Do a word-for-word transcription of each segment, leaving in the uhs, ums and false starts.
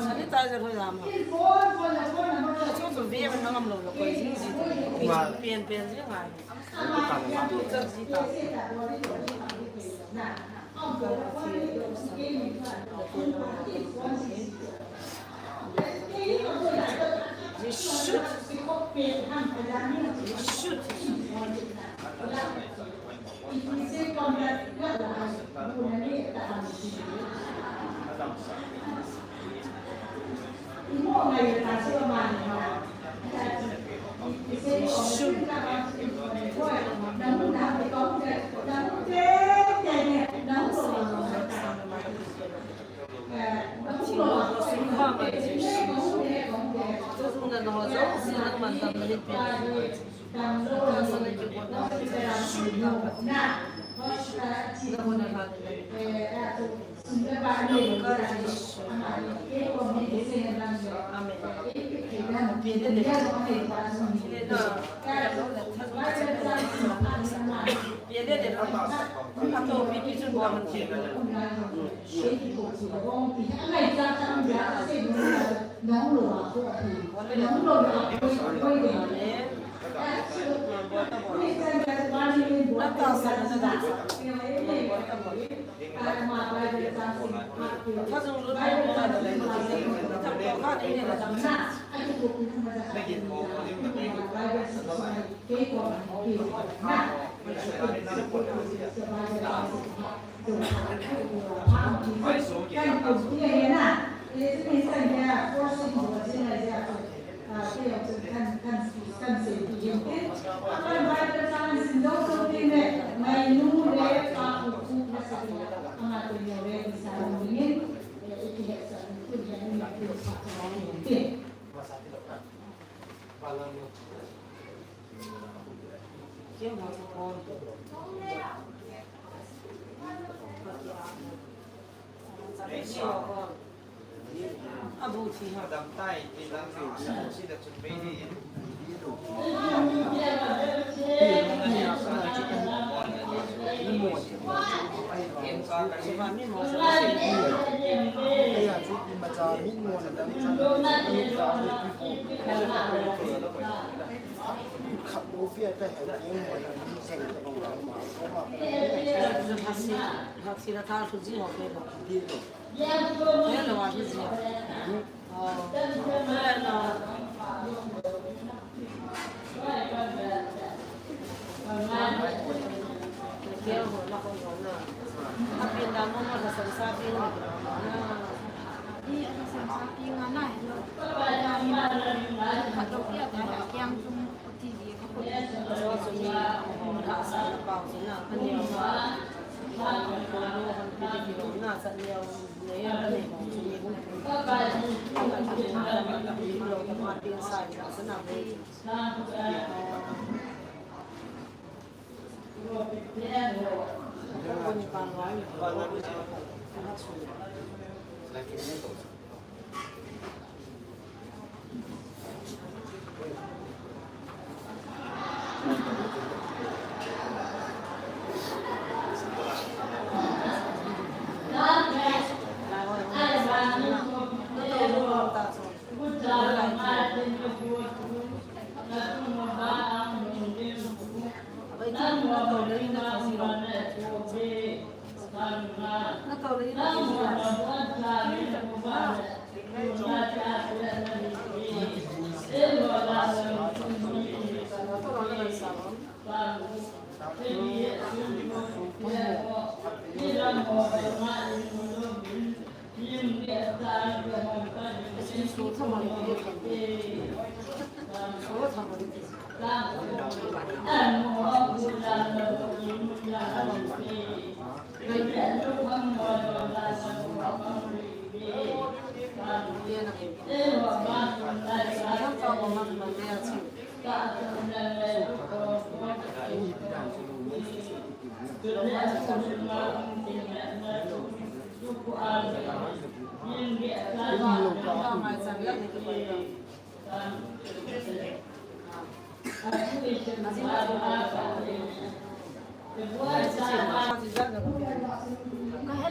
Sanitizer hoi lam. Chu chu ve man ngam lo lo ko jing ji. Pian pian jing ngai. Tu chat ji ta. You should. You should. Ka hello,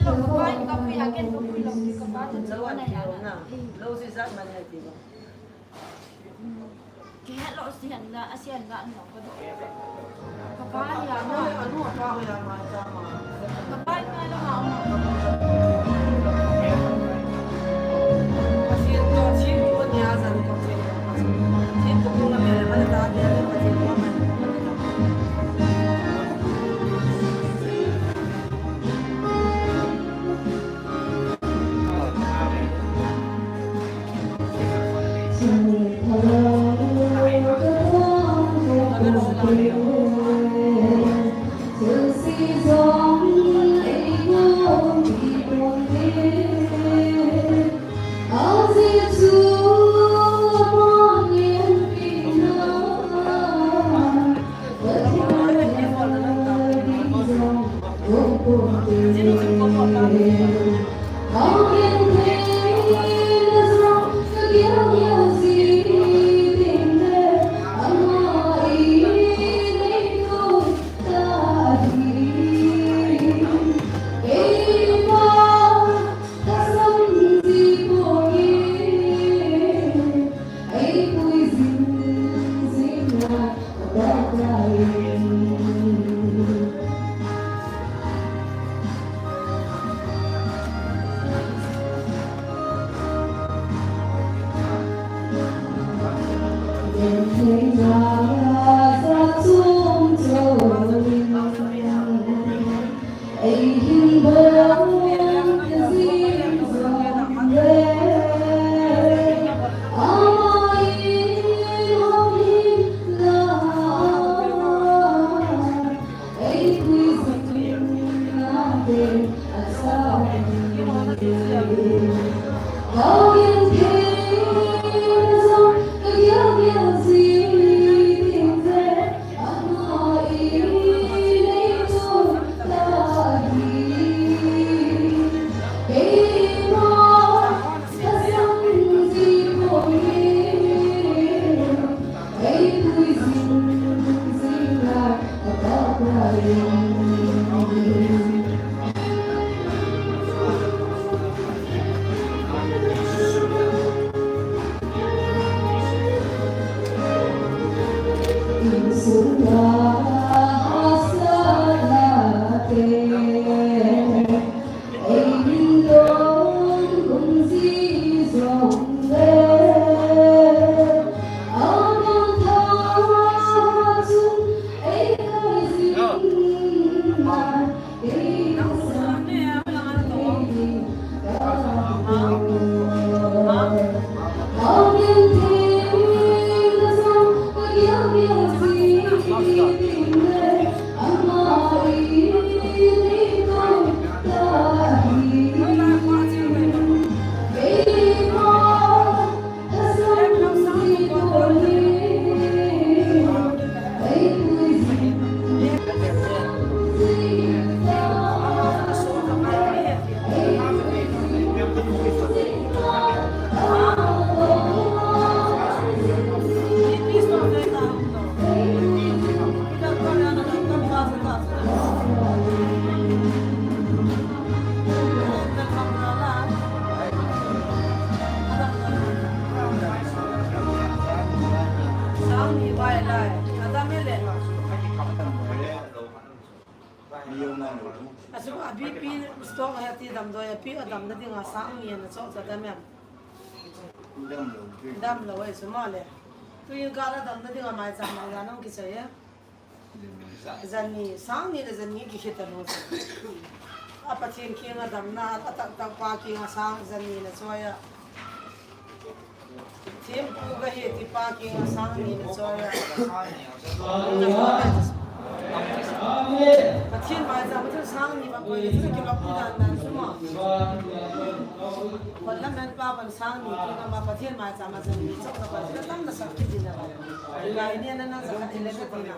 ka pa in ka pui a ken ka pui lo, ka pa ta chawa na ya na. Lo si sa man ya ti ba. Ke lo sian la, a sian la no ka do. Ka pa ya ma. Anu, anu, ka pa ya ma, ka ma. Ka pa ya ma, ma. Asu a B P stroke he ti damdoi a pi a damna dinga sang ni na chong cha dam em. Damlou e chu male. Tuin kah a damna dinga maicham maiya nang kichai e. Jani, sang ni le jani kikhit talou. A Pathen kinga damna, a taktak pa kinga sang jani na choi a. Thempu kahi ti pa kinga sang ni na choi a. Amen. Pathen maicham a chun sang ni bang koi le chun kilom ni dan dan chu mo. Hon lam hen pa ban sang ni tu na ma Pathen maicham a chun mi chok na pa chun tam na sak kit din na ba. Lai ni na na sa khat ile ka ti na.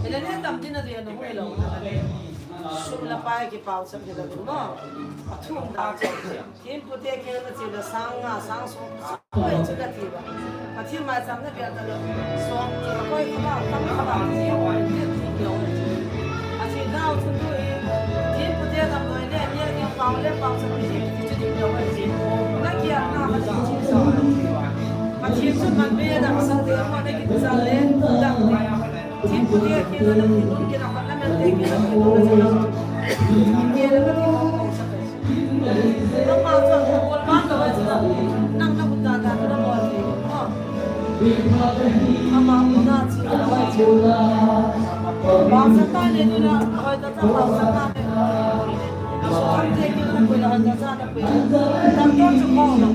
Ile ne tam din na tu ya no hui lo na. Sum la pa ki pau sa ki da mo. Pathum dan chu. Thempu te kiang na che le sang nga, sang som, sang koi chu ka ti ba. Pathen maicham na bia ta le, som chu ka koi kha ba, tam kha ba, ti ho, ti ti lo. A thi nau chu tu e, thempu te damdoi le, ni a ding pau le, pau sa pi ti ti chu ding lo e. Na kia na ka ti chi sa. Pathen chu man be da ka sa te mo na ki sa le, da. Thempu te kiang na ki nun ki na ka na men te ki na ki nun na sa. Ki na ka ti ho. Nangma chu a bol man lo ai chu. Nang na hun dan dan na bol ti. Oh. Ama hun na chi lo ai chu. Bang sa ta le ni na hoi ta cha bang sa ta le. Aso ham te ki na pui na hoi ta cha na pui. Dam ton chu ko na.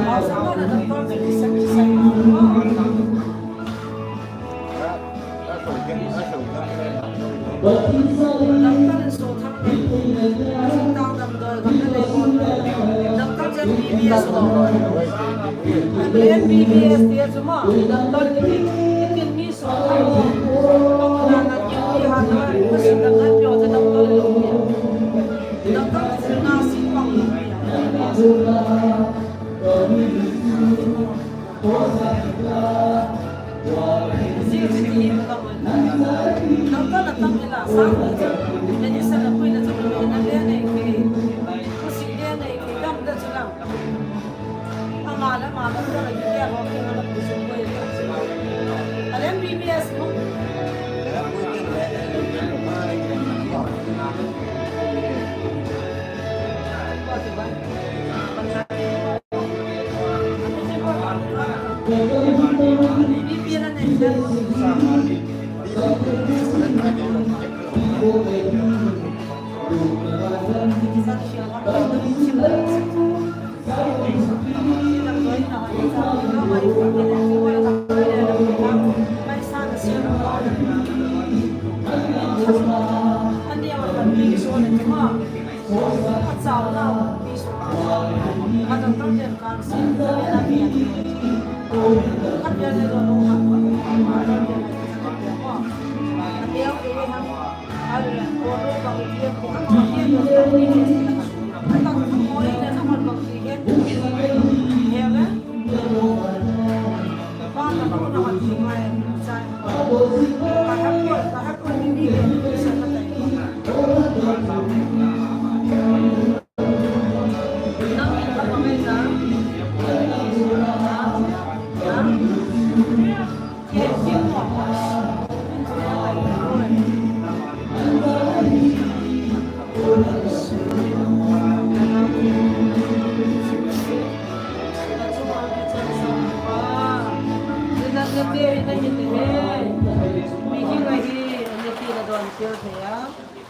Bang sa ta na dam ton chu ki sa ki sa. Oh. Doctor in so thang le, thang dam doi gam le le bon le. Doctor chen M B B S so. M B B S ti a chu mo, doctor ni, ni tin mi so thang le. Ko na na ki ki ha na, ko sin dam na pyo te doctor le lo. Doctor chu na si pang le.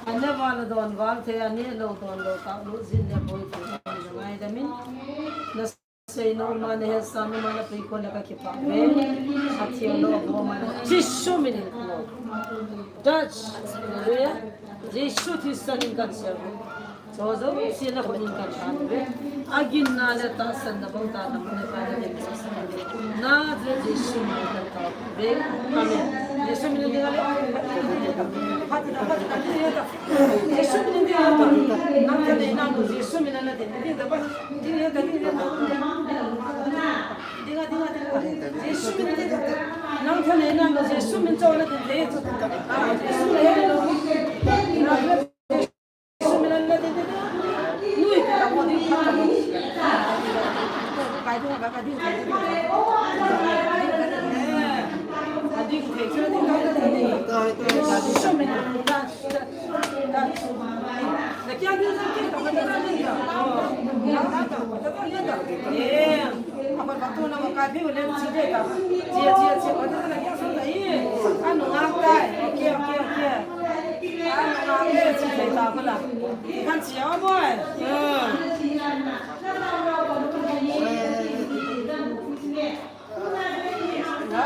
Ana val a don val thei a, neh lou don lou, kap lou jin le boi thei a, na ngaidam in. Na sei nom ma, na hetsah nom ma, na pui khol le ka kipah ve. A thil lou a bom a le Jesu min in. Touch. Hallelujah. Jesu Christa min in kan sel ve. Cho jouse na khut in kan tan ve. A ginna le tahsanna bang tah lam le ka le na Jesu min in kan tan ve. Amen. Jesu min in ding a le. Jesu min in ding a le. Nang thanei nang Jesu min in na ding. Ding a, ding a, ding a. Jesu min in ding a le. Nang thanei nang Jesu min in cho na ding. Jesu min in na ding. Kan chia boy.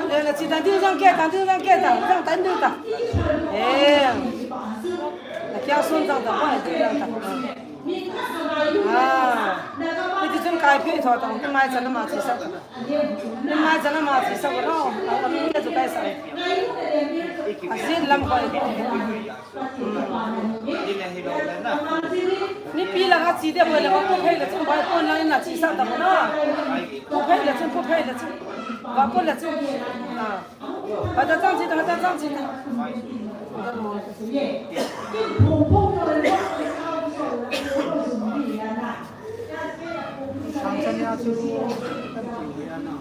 Le, le, chi tan ding jang ke, tan ding jang ke, tan, jang tan ding ta. Eh. Chun jang ta, pai, chun jang ta. Ah. Hiti chun kai phi tho ta, ni mai chan ma chi sa. Ni mai chan ma chi sa ko no. A, a, ni chu kai sa. A, jin lam ko. Nipi langa chi de, boi le, ko phei le chun, boi, ko na, na chi sa ta na. Ko phei le chun, ko phei le chun. Ba ko le chun. Ah. Hata chang chi ta, hata chang chi ta. Sang chan ya chu, kan ti ya na.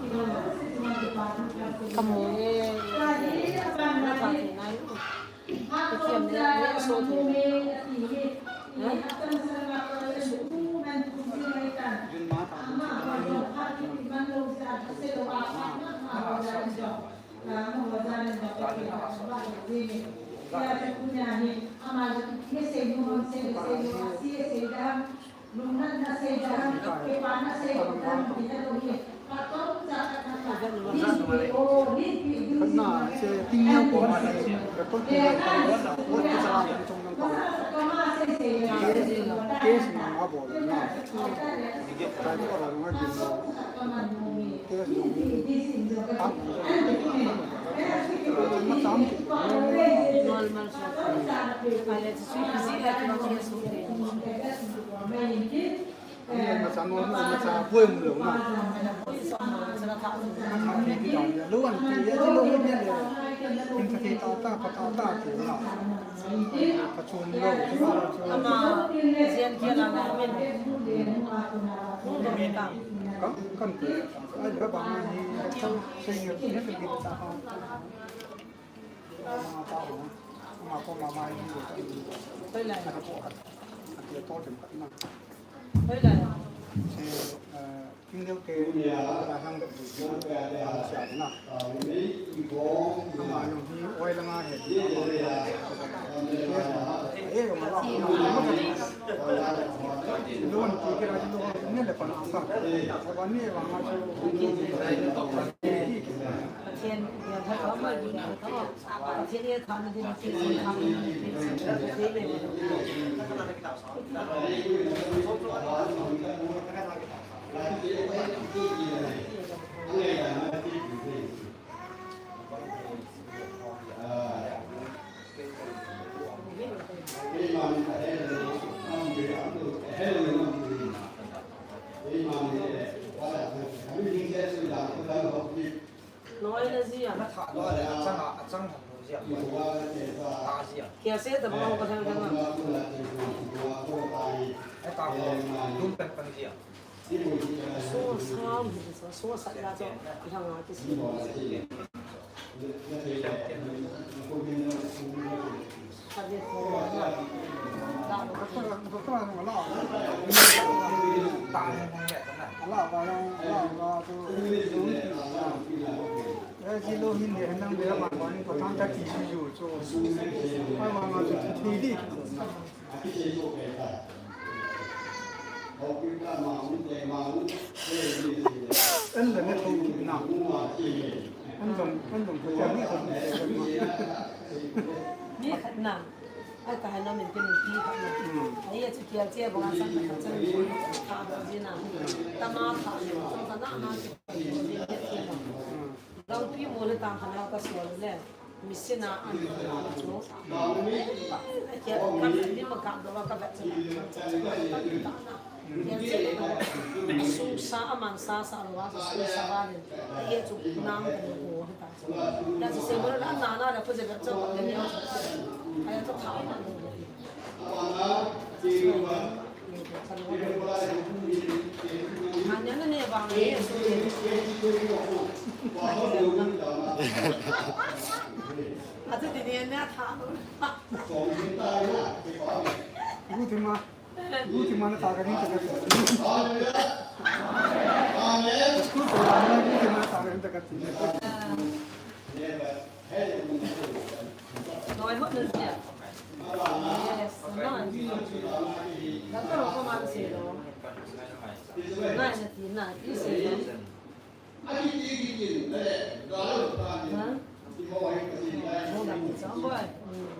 Kamu. Noi na zia. Kia se ta ma ho ka thang thang a. So sa, so sa ya cho. Thang a ki si. An la na thei kit na. An jong, an jong ko ni ko ni. Ni khat na. Ai ka hai na min ke ni ti khat na. Hmm. Ai ya chu kial che ba san na khat san ni. Ka ba ji na. Ta ma kha ni. Sa na na. Hmm. Gangpi mo le tang khana ka sual le. Misina an khana chu. Kia kan ni ma ka do ka vet cha. Kia che le. Su sa a man sa sa lo wa su sa ba le. Ye chu nang ka ni ko ta. Ya chu se mo la na na le ko je vet cha ka ni. Ai chu kha. Gutima, gutima na taga ni taga. Gutima na gutima na taga ni taga. Noi hot na sia. Yes, noi. Doctor ko man si lo. Nai na ti na ti si lo. Ha? Mo na ti sa boy. Hmm.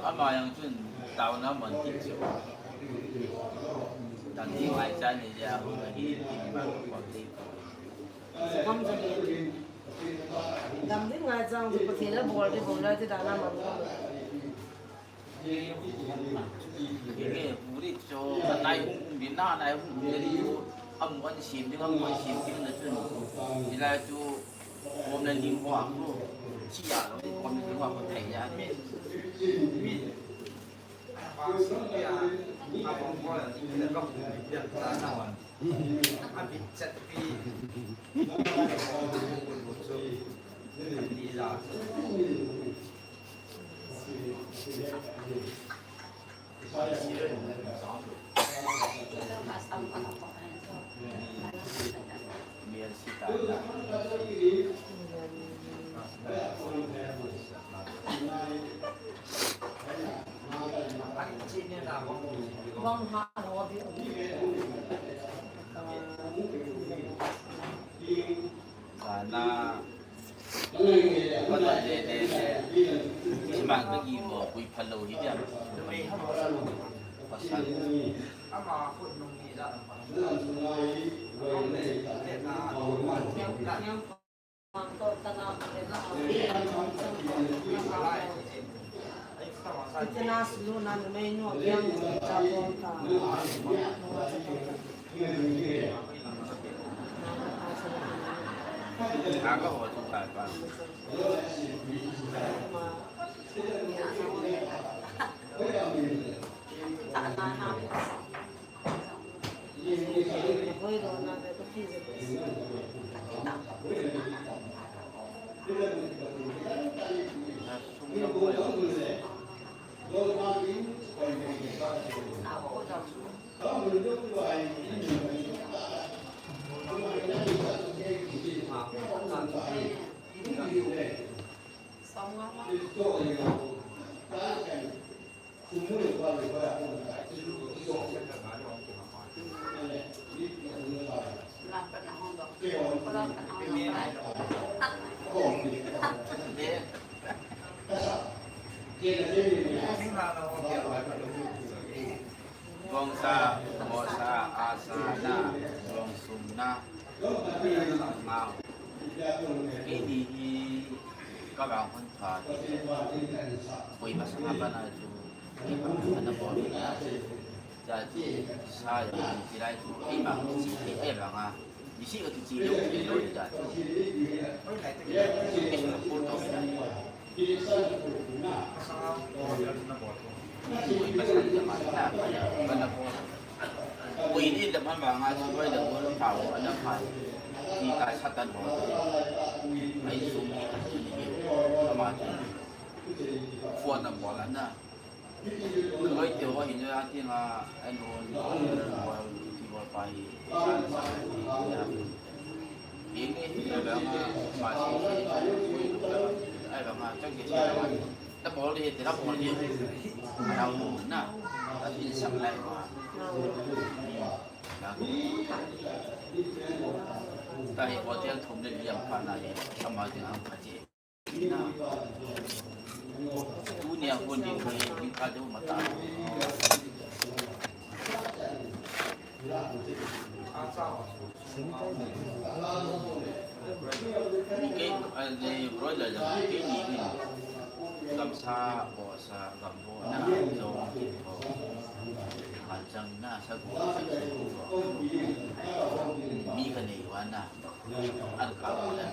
Ama jong chun taona man kit chu. Tang hi ngai chan ni ja, hu hi ti ma ko ti. Dam ding ngai chang chu Pathen a bol ding bol lai ti dan a man ko. Inge, puri cho, nai hung, hung din na, nai hung, hung din chu, amu an sim ding, amu an sim ding na chun. Hilai chu, bom le ling ho a ko, chi a lo, bom le ling ho a ko thei ya. Mi, pa su ya, a bom ko la, ni le ka hung din ya, ta na wan. A bit chat pi. Ni la. Kana. Kana le, le, le. Ima ka gi mo, pui phalou hi dia. Pasal. Gongsa, gosa, asana, gongsumna, ngau. Keini hi kavang hon pha. Koima sanga pana chu, keima ana bol na. Cha chi sa ya chi lai chu, keima chi ke e vanga. Ni si ka chi chi lo, chi lo ja chu. Keima ko to ja. Ui, pasal jama na, mana ko. Ui, ni da man ba nga, si bai da ko lo pa, ana pa. Ni ka sa tan ho. Ai su ni, ni, ama. Phone number la na. Ui, te ho hin ya ti nga, ai no, ti ba pa hi. Ini, ai ba nga, ma si, si, si, ai ba nga, chang ke si ba nga. Na bol di, ti na bol di. Ana mu na. Na ti sang lai ma. Ta hi hotel thum le liam pha na hi. Ama ding ang pha ji. Na. Tunia hon ding hi, ding ka deu mata. Ni kei, eh, ni brother jong kei ni hin. Gamsa, bosa, gambo, na, jong, ho. Hanjang na, sago, sago. Mi ka nei wa na. An ka wa na.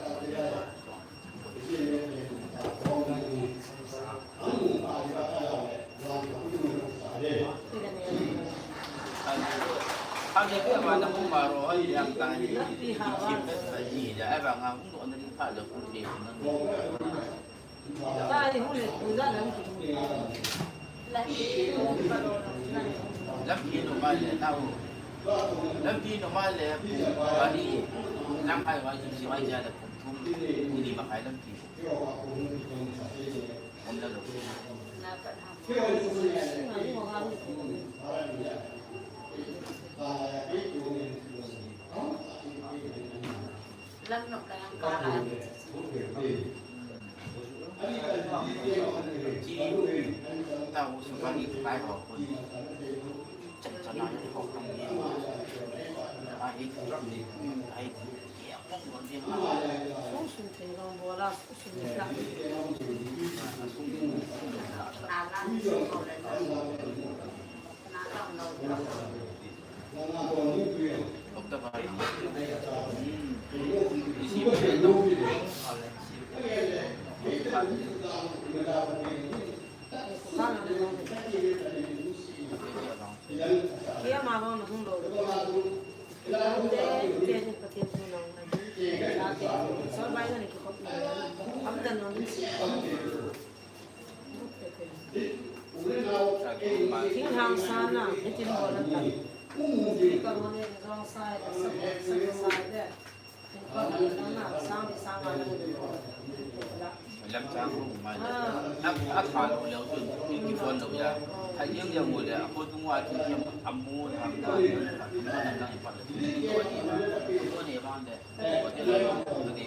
Lampi no male, nau. Lampi no male, bari, nang ai wai, si wai ja da kum thum, kum ni ma kai lampi. Thinglhang sana, hitin bola ta. Ka mone jong sa, sa, sa, sa, sa. Lamchang mai le. A, a tha lo le, ki phone lo ya. Tha yang yang mo le, a ko tung wa ki yang a mo tham na. A mo na na pa le. Ko ni ba de. Ko de le. Ko de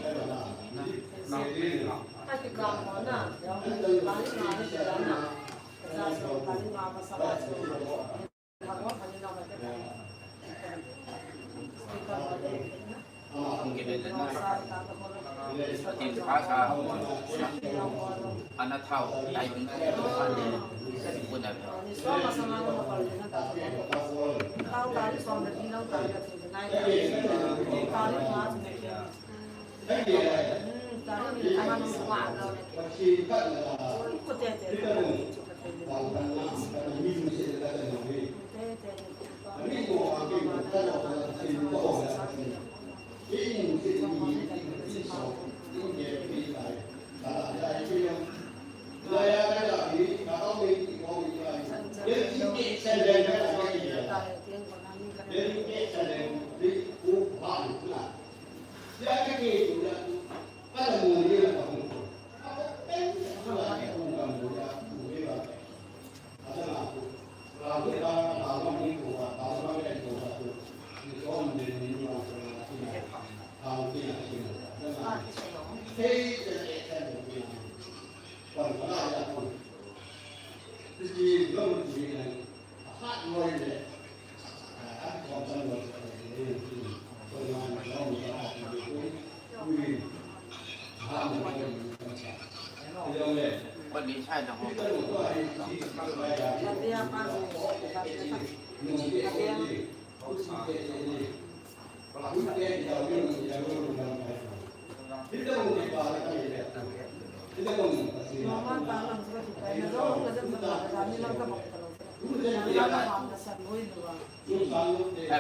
na. Ka ti ka mo na. Ba ni ma ni na. Ka sa so ba ni ma ba sa ba. Ai,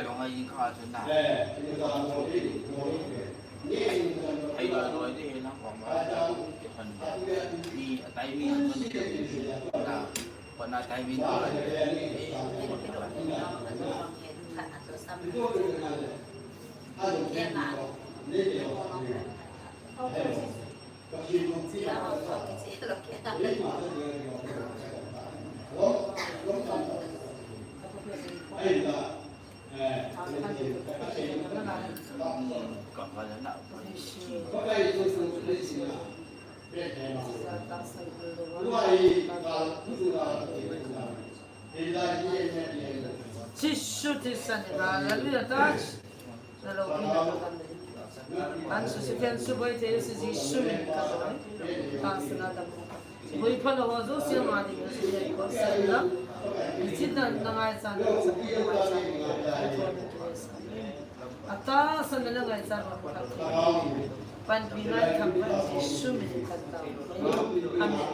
bang ai, ka chu na. Ai, lo, lo, di, na, bang, bang, ni, tai, mi, na, ko na, tai, mi, na. Jesu Christa ni, hallelujah, touch. Na lo pi na ka kan. An su si ken su bai te si Jesu min ka lo. Ta su na ta. Bai pha lo ho zo si ma di si ko sa na. Ichi na na ngai sa na sa na ngai sa. Ata sa na na ngai sa na ka. Pan pi na tham Jesu min ka ta. Amen.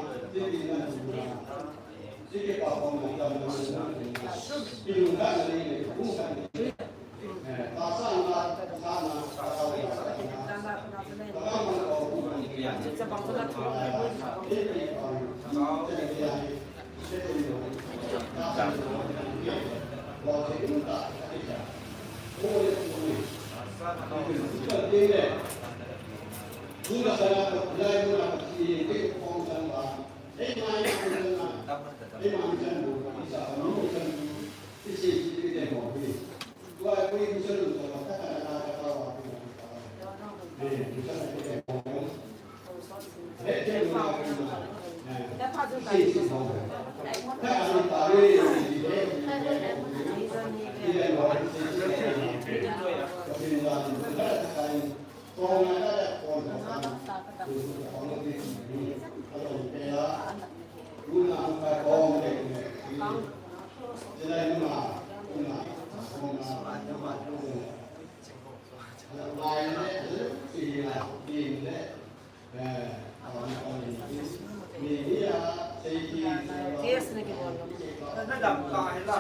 Test na kibol lo.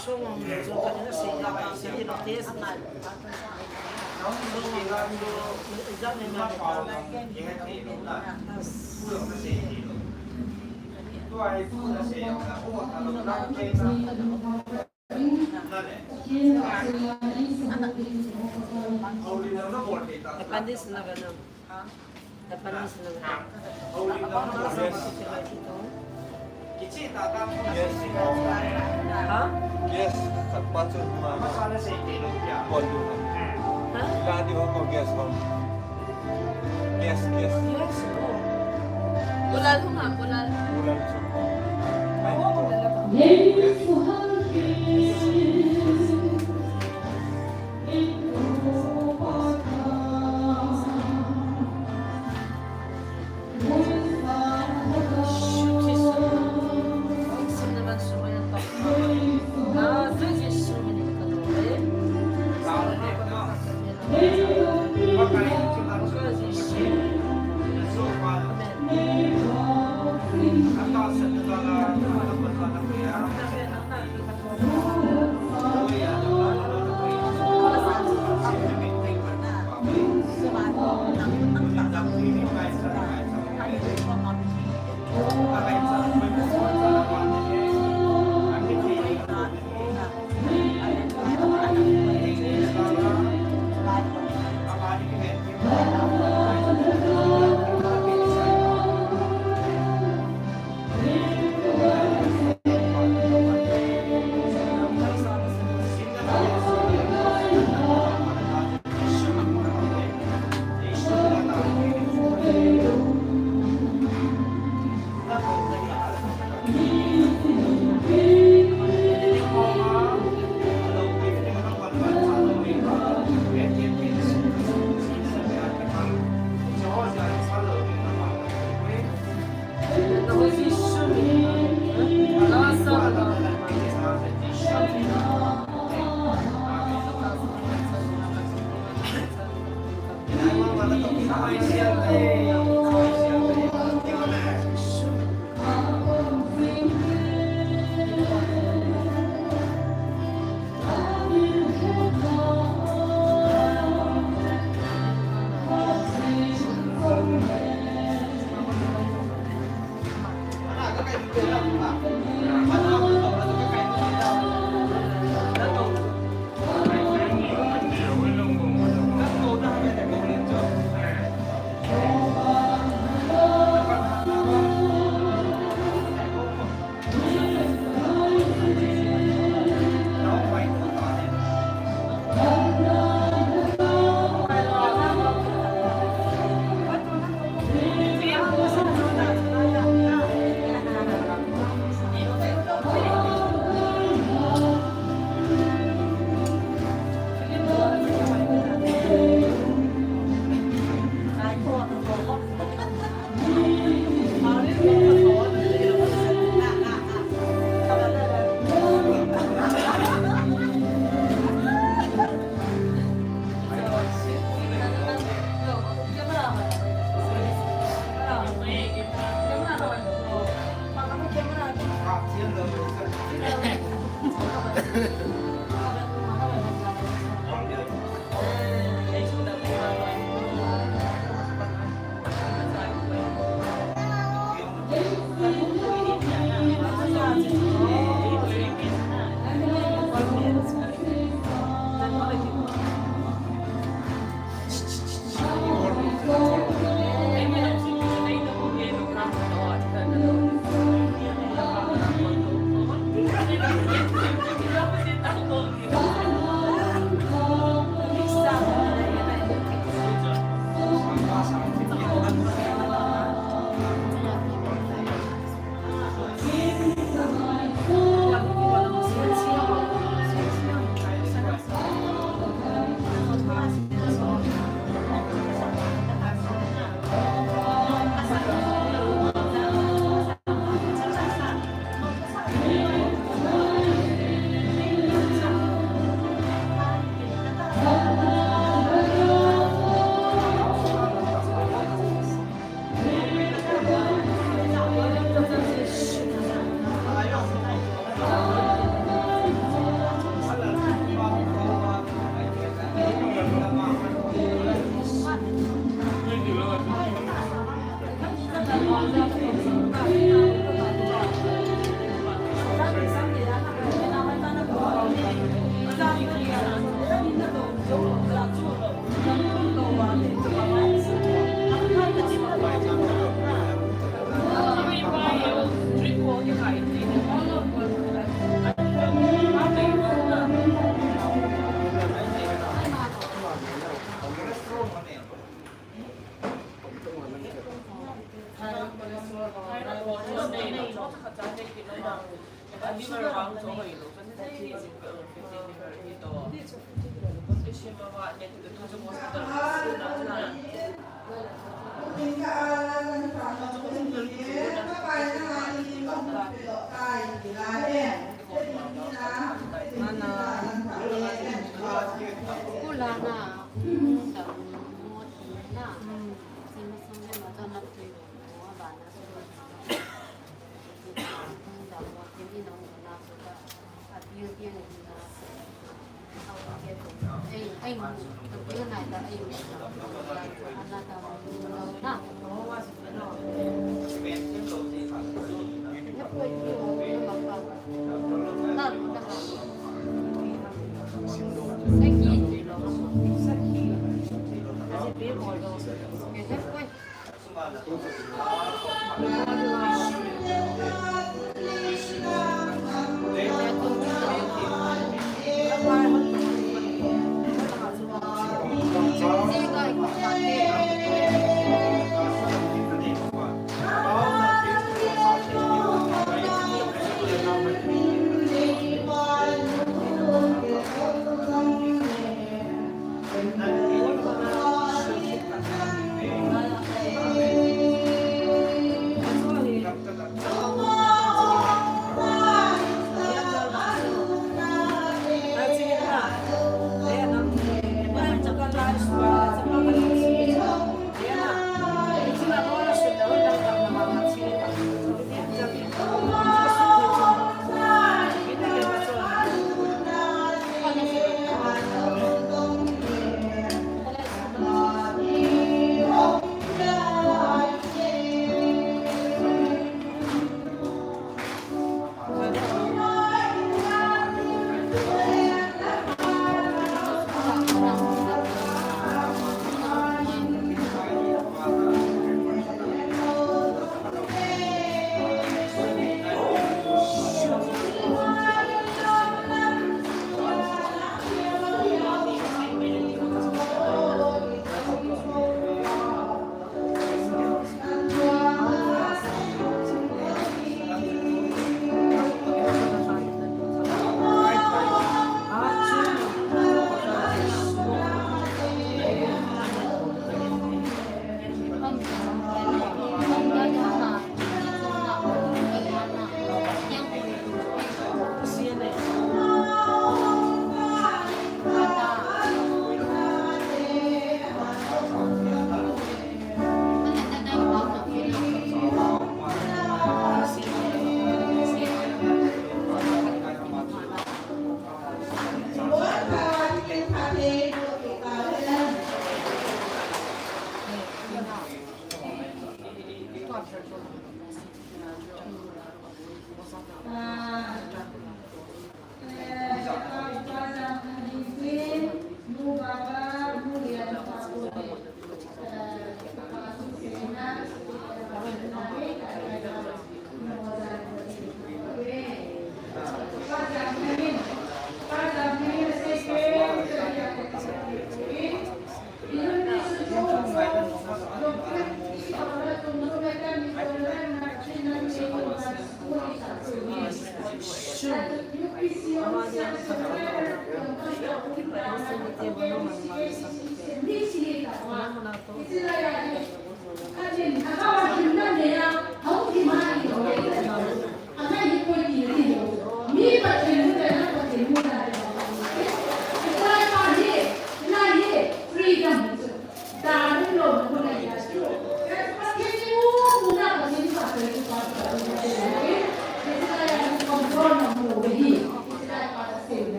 Sung ang medyo kanina sa ila, sa ila test na. Sung ang medyo, exam na yung mga Japanese na ba na? Japanese na ba na? Yes. Ha? Yes. Sakpa chu ma. Bol du. Ha? Ila di ho ko yes ho. Yes, yes. Yes, oh. Bulal ho nga, bulal. Bulal chu. Yes.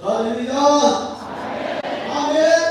Hallelujah. Amen.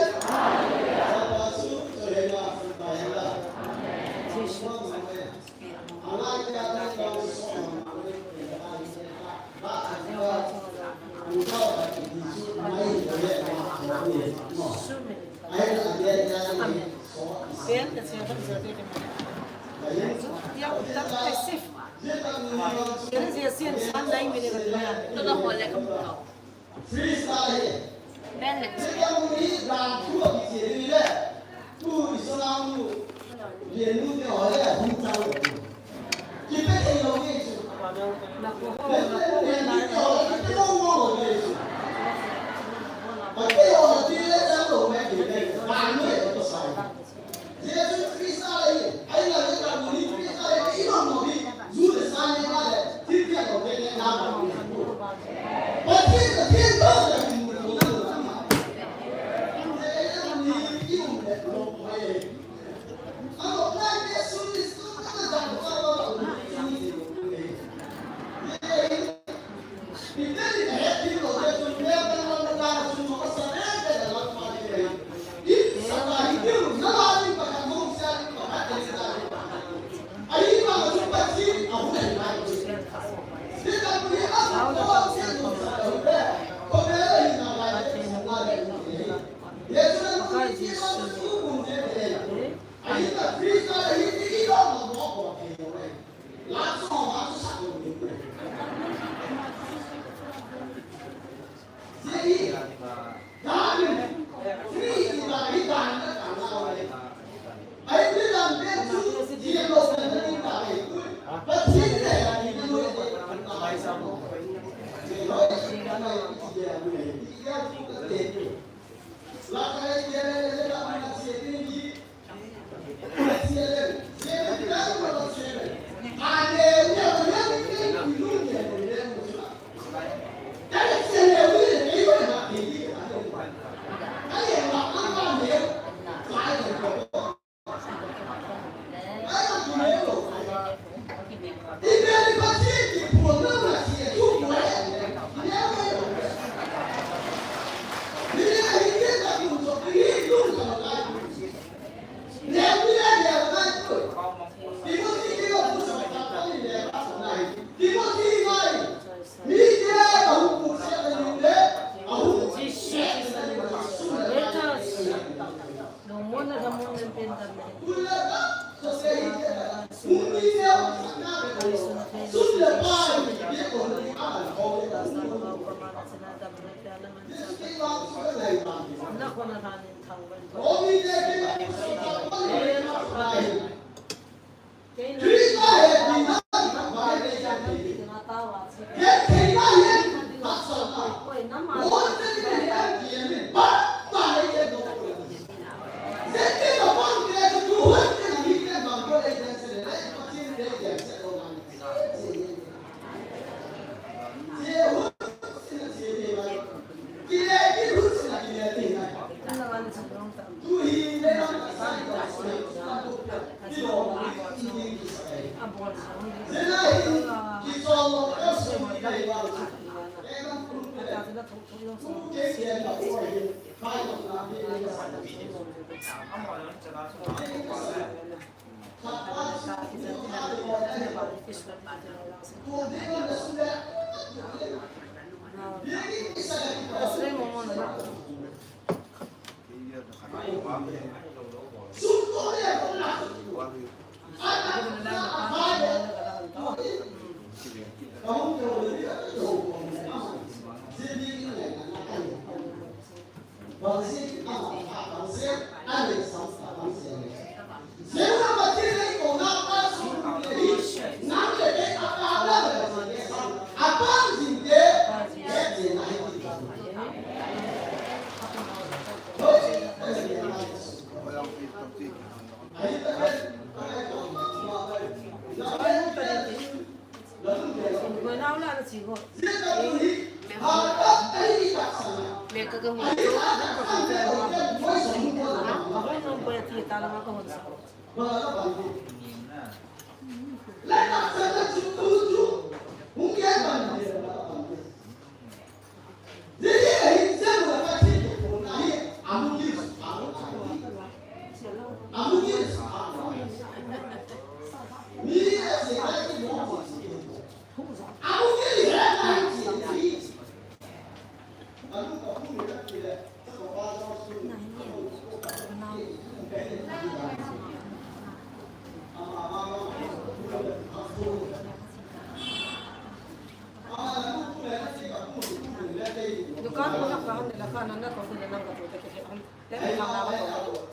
Dukan ko na kahan nila kanan na ko nila nang ko ta ke han. Te ka na ko.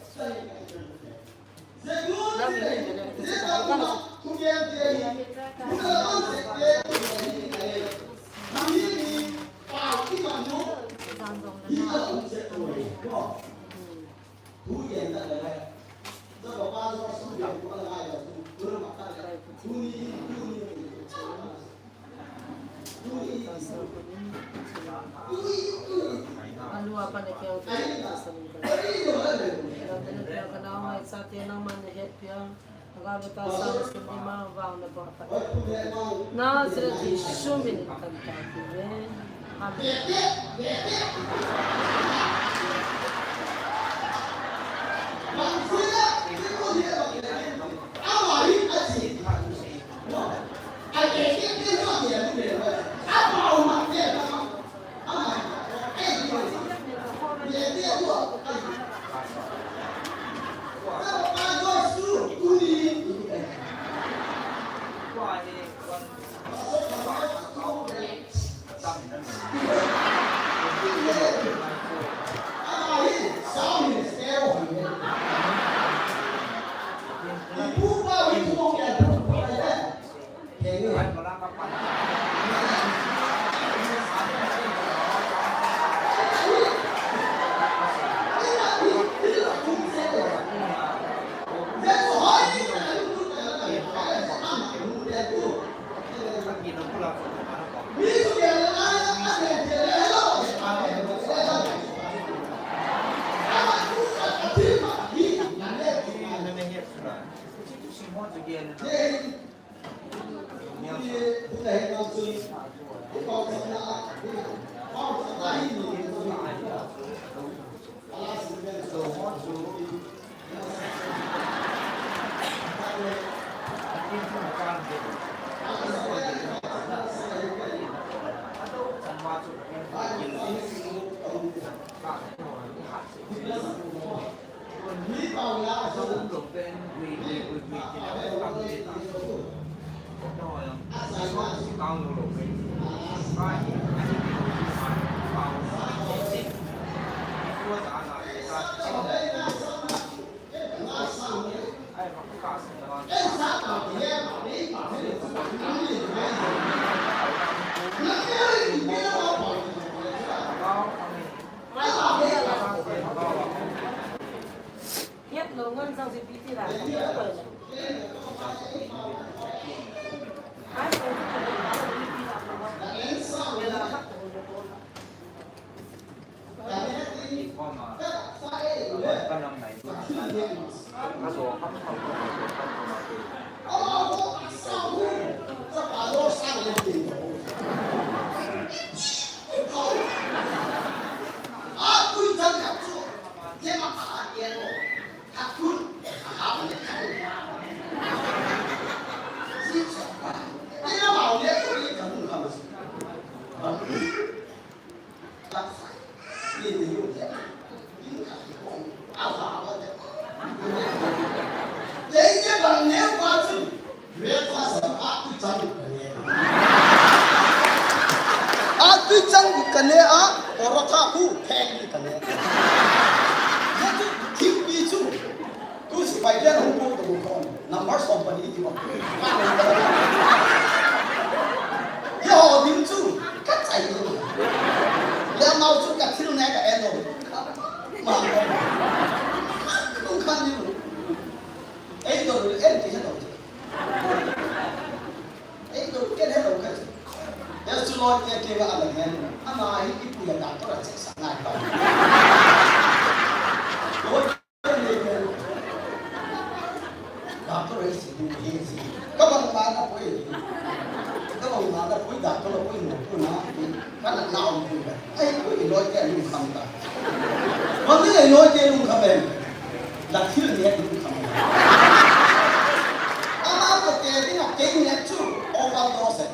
Nazareth Jesu min in kan tao kit uve. Amen. Atui chang kane a, porotha khu pheng kane. Thingpi chu. Tu sipai ten hung ko to ko. Number som pani ti ba. Ye ho ding chu. Ka chai ni. Le mau chu ka thil ne ka eno. Ma. Tung khan ni. Ei to en ti ha to. Ei to ken hello ka. Ya chu loi ke ke ga ala hen. Ama hi ipu ya doctor a check sa ngai ba. Loi ke ke. Doctor ei si du he si. Ka bang ma na poi. Ka bang ma na poi doctor la poi no poi na. Kana na um poi ba. Ei poi loi ke lungkham ta. Bang ni loi ke lungkham em. La thil ni lungkham. Ama ko te ding a ke ni chu overdose.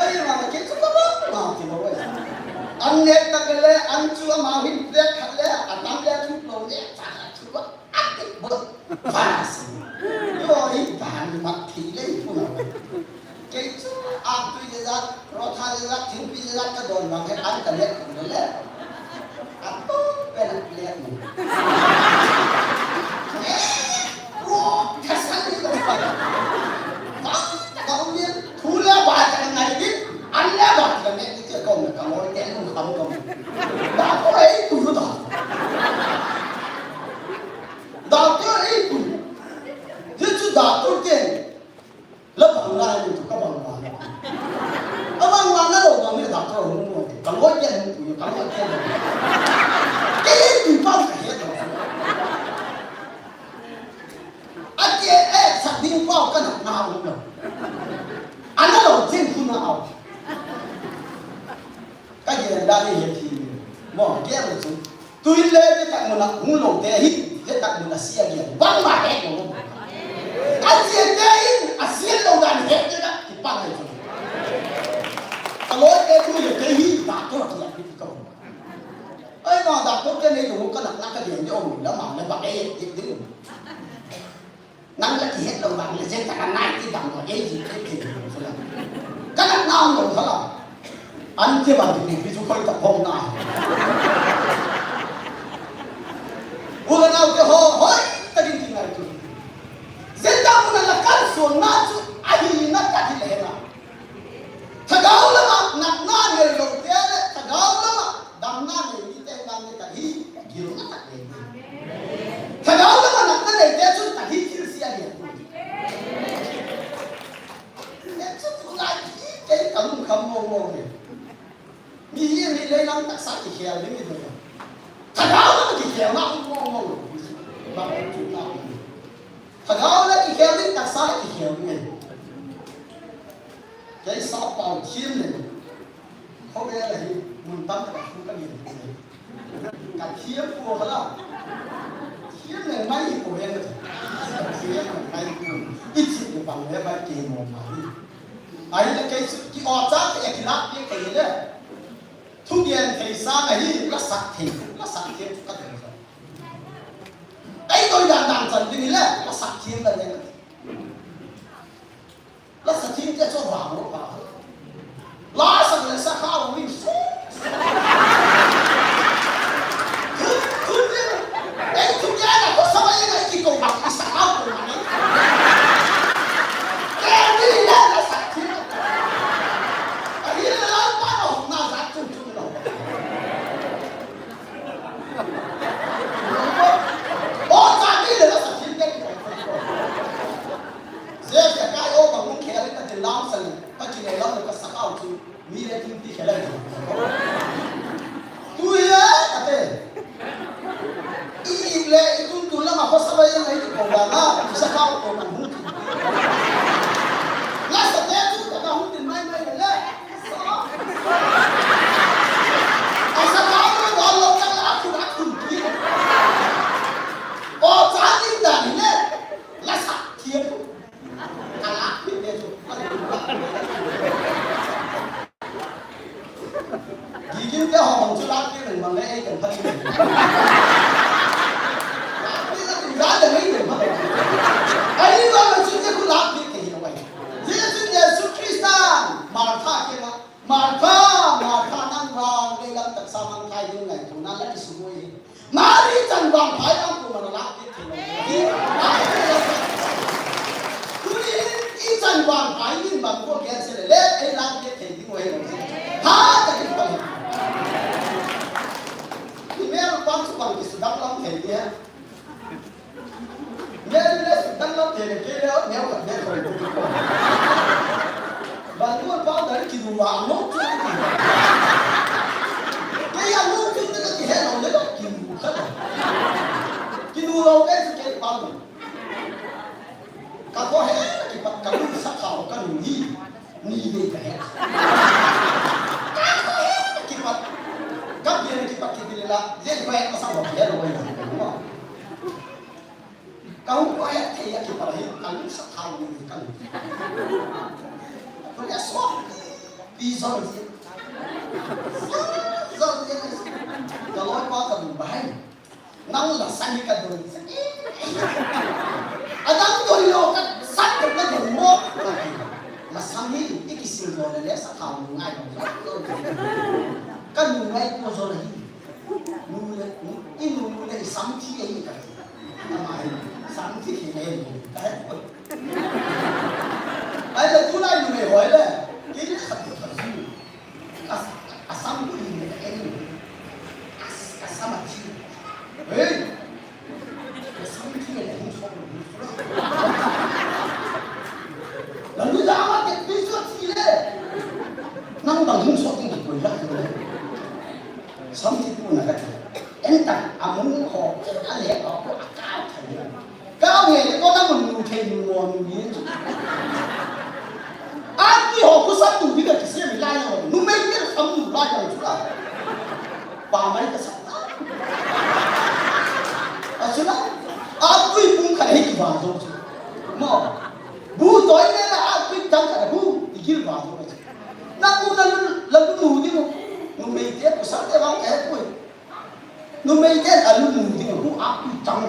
Ai ma ke chu ka ba ma ti lo. An ne ta ke le an chu ama hin te khat le a tam le chu lo ne ta chu ba. A ti bo. Ba si. Yo i ta ni ma ti le pu na. Kei chu a tui le jat, rotha le jat, thingpi le jat ka don vang he an ka let kum le le. A to pe na let mu. Ro, ka san ni ka pa. Ba, ka u ni, thu le ba ka ngai di, an le ba ka ne di ke kom ka mo te lung kham kom. Da ko ei tu da. Da ko ei tu. Di chu da ko te. La bang la ni tu ka bang la. A bang la na lo bang ni doctor hung mo. Ka loi ke hung tu ka loi ke. Ke ni tu pa ka he to. A ke e sa ding pa ka na na hung lo. A na lo jing tu na au. Ka ye da ni he ti ni. Mo ke mo chu. Tuin le, le tak muna hung lo te hi, le tak muna sia dia. Bang ma he lo. A sia te in, a sia lo dan he te da, ki pa ngai chu. Ka loi te tu le te hi, da to ti a ki ko. Ai ma da to te nei lo ka na na ka dia ni om, la ma le ba e, ti ti. Nang la kihet lo vang le, jen ta ka nai ti dang lo, ei ji, ei ji, so la. Ka na na lo, so la. An ti ba ti, ti chu khoi ta phong na. U le nau te ho, hoi, ta din ti ngai tu. Jen ta mu na la kan so na chu, a hi na ta ti le na. Thagau lama natna nei lo te le, thagau lama damna nei mite, damna nei ta hi, gilna tak nei. Thagau lama natna nei te chun ta hi thil sia nei. Ne chu tu lai hi ke ka lungkham mo mo ne. Mi hi mi leilam taksa kikhel ding ni. Thagau lama kikhel na mo mo. Ba chu na. Thagau le kikhel ding taksa le kikhel ding. Kei sa pau thiam le. Khovel a hi mun tam tah a thu ka ngen. Ka thiam pua ka la. Thiam le mai hi ko hen. Thiam le mai ko. I thi le bang le mai ke mo ma hi. Ai le kei su ki o cha ke ki la ke ke le. Thu gen thei sa ka hi la sak thei. La sak thei ka thei. Ai doi dan dan chan ding le la sak thiam le. La sa thim te chu vang lo pa. La sa le sa kha lo min su. Thu, thu ni. Ei thu ni na ko sa ba ye na ki ko ba sa. Ko kan hung tin. La sa te chu ka hung tin mai mai le. Sa. Asa ka ko lo lo chang la khun a khun ti. O cha tin da ni le. La sa ti. Ka la ti le chu. Gigil te ho bang chu lak te bang bang le ei kan phat. Lak te la tin ga le ei kan phat. Ai ni ba chu te khu lak te ke hi wai. Jesu, Jesu Christa, Martha ke la. Martha, Martha nang vang le lam tak sa man kai ding ngai tu na la ki su mo hi. Mari chan vangpha i vang ko mana la ke thei lo. Hi, Mari chan vangpha i min bang ko ke se le, le, ei la ke thei ding wei lo. Ha, ta ki pa. Ni me lo pang su bang ki su dang lam thei ni ha. Me ni le su dang lam thei le, ke le, me ka, me ko. Bang ko pa da ki du wa no. Ke ya no ki te ki he lo le ki du ka. Ki du lo ke se ke pa. Ka ko he ki pat ka lu sa ka ka lu ni. Ni de ka he. Ka ko he ki pat. Ka bi ki pat ki bi la. Ye ko he ka sa wa he lo wa. Ka hung ko he thei a kipat hi, ka lung sa thau ni ka lung. Ko le so, pi so ni. So, so ni. Ka loi pa ka lung bai. Nang la sa ni ka doi. Adang doi lo ka sa ka doi mo. La sa ni, i ki sil lo le sa thau ngai. Ka lung ngai ko so la hi. Nu le, nu, i nu, nu le i sam thi e i ka. Ama hi, sam thi ki le ni. Ai le tu lai nu le hoi le. Ki le khat khat ji. Ka, ka sam ku ni le ka ni. Ka, ka sam a thi. Hey. Ka sam thi le hung so. La nu la ma ke pi so thi le. Nang dang hung so ting ko la. Sam thi tu na ka. Enta, amun ho, ale ho, ko akau thai. Kau nge le ko na mun nu thei nu mo nu ni. Aki ho ko sa tu ni ka kisi mi lai ho. Nu mei ni sa mu lai ho chu la. Pa mai ka sa. Asuna. Akui pung ka hei ki ba zo chu. Mo. Bu toi ne la akui tang ka bu. Igil ba zo chu. Na ku na lu, la lu nu ni mo. Nu mei te ko sa te ba ka he ko. Numei ten alung ding hu a pi chang.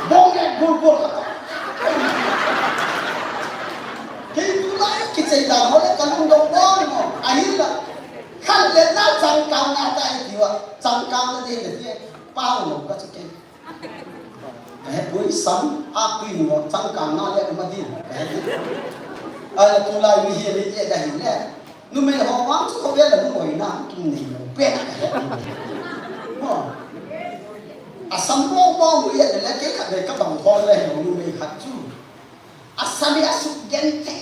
Bong le bul bul ka. Kei tulai kichei dan ho le kalung dong bong mo. Ahin la. Khan le na changkang na tai tiwa. Changkang na de le ti. Pao lo ka chu kei. He pui sam a pui mo changkang na le ma din. Ai tulai mi hi ni te da hin le. Numei ho vang chu khovel a lungoina tum nei lo pen a ka he. Mo. A sam mo mo mu ya le kei khat le ka bang ho le numei khat chu. A sam ya su gen te.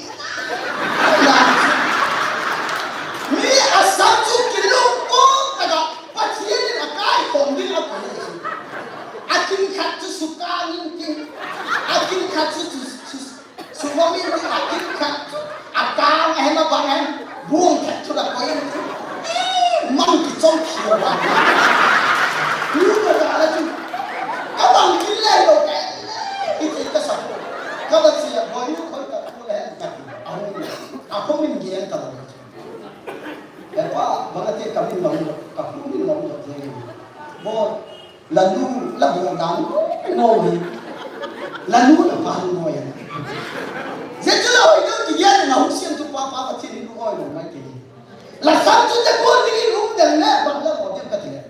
Mi a sam chu kilung ko ka ga Pathian in a kai khom ding a ko le. A kin khat chu su ka nin kin. A kin khat chu chu, chu Sumami ni a kin khat chu, a tang a hen a bang hen, buang khat chu la koi hen chu. Mang ki chom khi wa. Lu na da la chu. Ka bang kin le lo ka. I ti ka sa. Ka ba si ya boy nu khoi ka ku le hen ka. A hung. A hung min gen ka la. E pa, ba ka te ka min long, ka ku min long ka. Bo, Lanu, la bol dan, no hi. Lanu la pa no ya. Jesu la hoi deu ti ya na hung siam tu pa pa Pathian ni hoi lo mai ke. La sam tu te ko ni lum den ne, ban la mo dem ka ti le.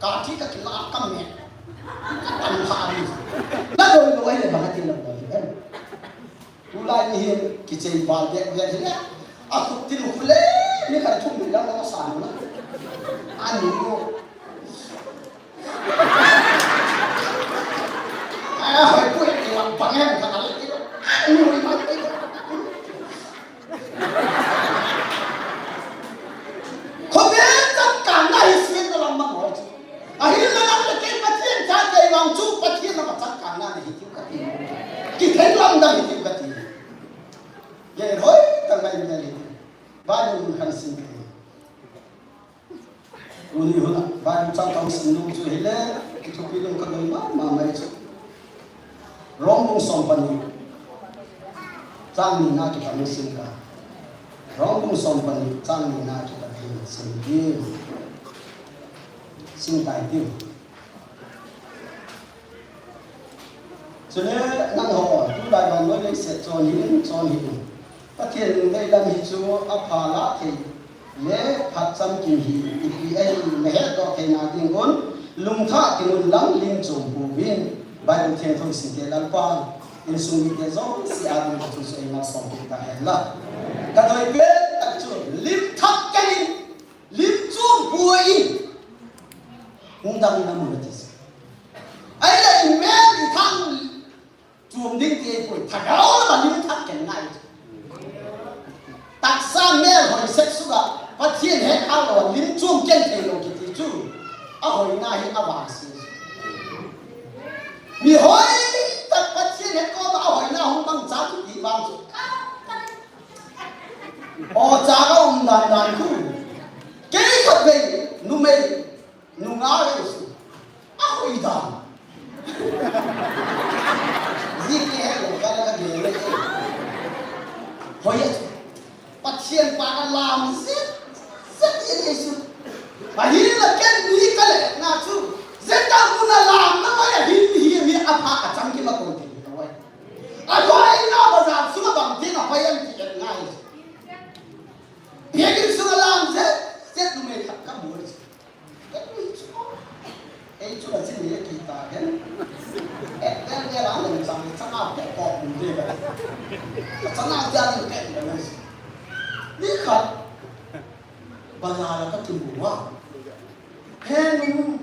Ka ti ka ti la ka me. Ka pan ha ni. La do lo ai le ba ka ti la mo. Tulai ni hin kichei val dek dek hin a. A khut tin u khule ni khat thum ni lang lang a san u na. A ni u. A hoi pui ni lang pang em khat a le ti u. A ni u ni ma ti u. Khovel changkang na hi sin na lang mang hoi chu. A hin na lang le kei Pathian cha kei vang chu Pathian na ma changkang na. dang dang hi tiu kati. Gel hoi tah mai mai hi. Bible mun khat sim kei. Tuni hun a Bible chang khat sim nom chu hile, kithupi nom kadei mama mai chu. Rom bung som pani. Chang ni na kipat sim ka. Rom bung som pani, chang ni na kipat sim kei. Sim tai tiu. Chule nangho, tulai vannoi leiset chonhin, chonhin. Pathen lungdei lam hi chu apha lah thei le phat chamkim hi ipi ahi nahetdoh theina dingun, lungthah kingun lang lim chom pouvin. Bible theng thon sinte Lalpa, insung mite jouse a ding a thu chu eimalsom peh tahen la. Kadei pen tah chu lim thah kei in, lim chom poi in. Hung dang in amu le ti. Ahile i mel i thang chom ding ti ahipoi, thagau lama lim thah kei ngai. Tahsa mel hoi sek suga, Pathen he kha lou, lim chom kei thei lou kiti chu. Ahoina hi avangse. Mi hoi tah Pathen he koma ahoina hung mang cha chu ti vang chu. O cha ka um dan dan khu. Kei khatvei, numei, nunga vei su. Ahoi dan. Ji ke he lo ka la ka de le. Hoi a chu. Pathen pa ka lam zet, zet e le su. Ahinla ken ni ka le na chu. Zet ka mun a lam na mai ahin hi mi apha achang ki ma ko ti ka wai. Ahoi na bazar sunga bang ti na hoi an ti et ngai. Biakin sunga lam zet, zet numei khat ka mu. Ei chu la chini e kita hen. Eh, eh, eh, la le chang, chang a pe ko mun de ba. Chang a ja ni pe ba na. Ni khat. Bazar la ka kimu a. He nu.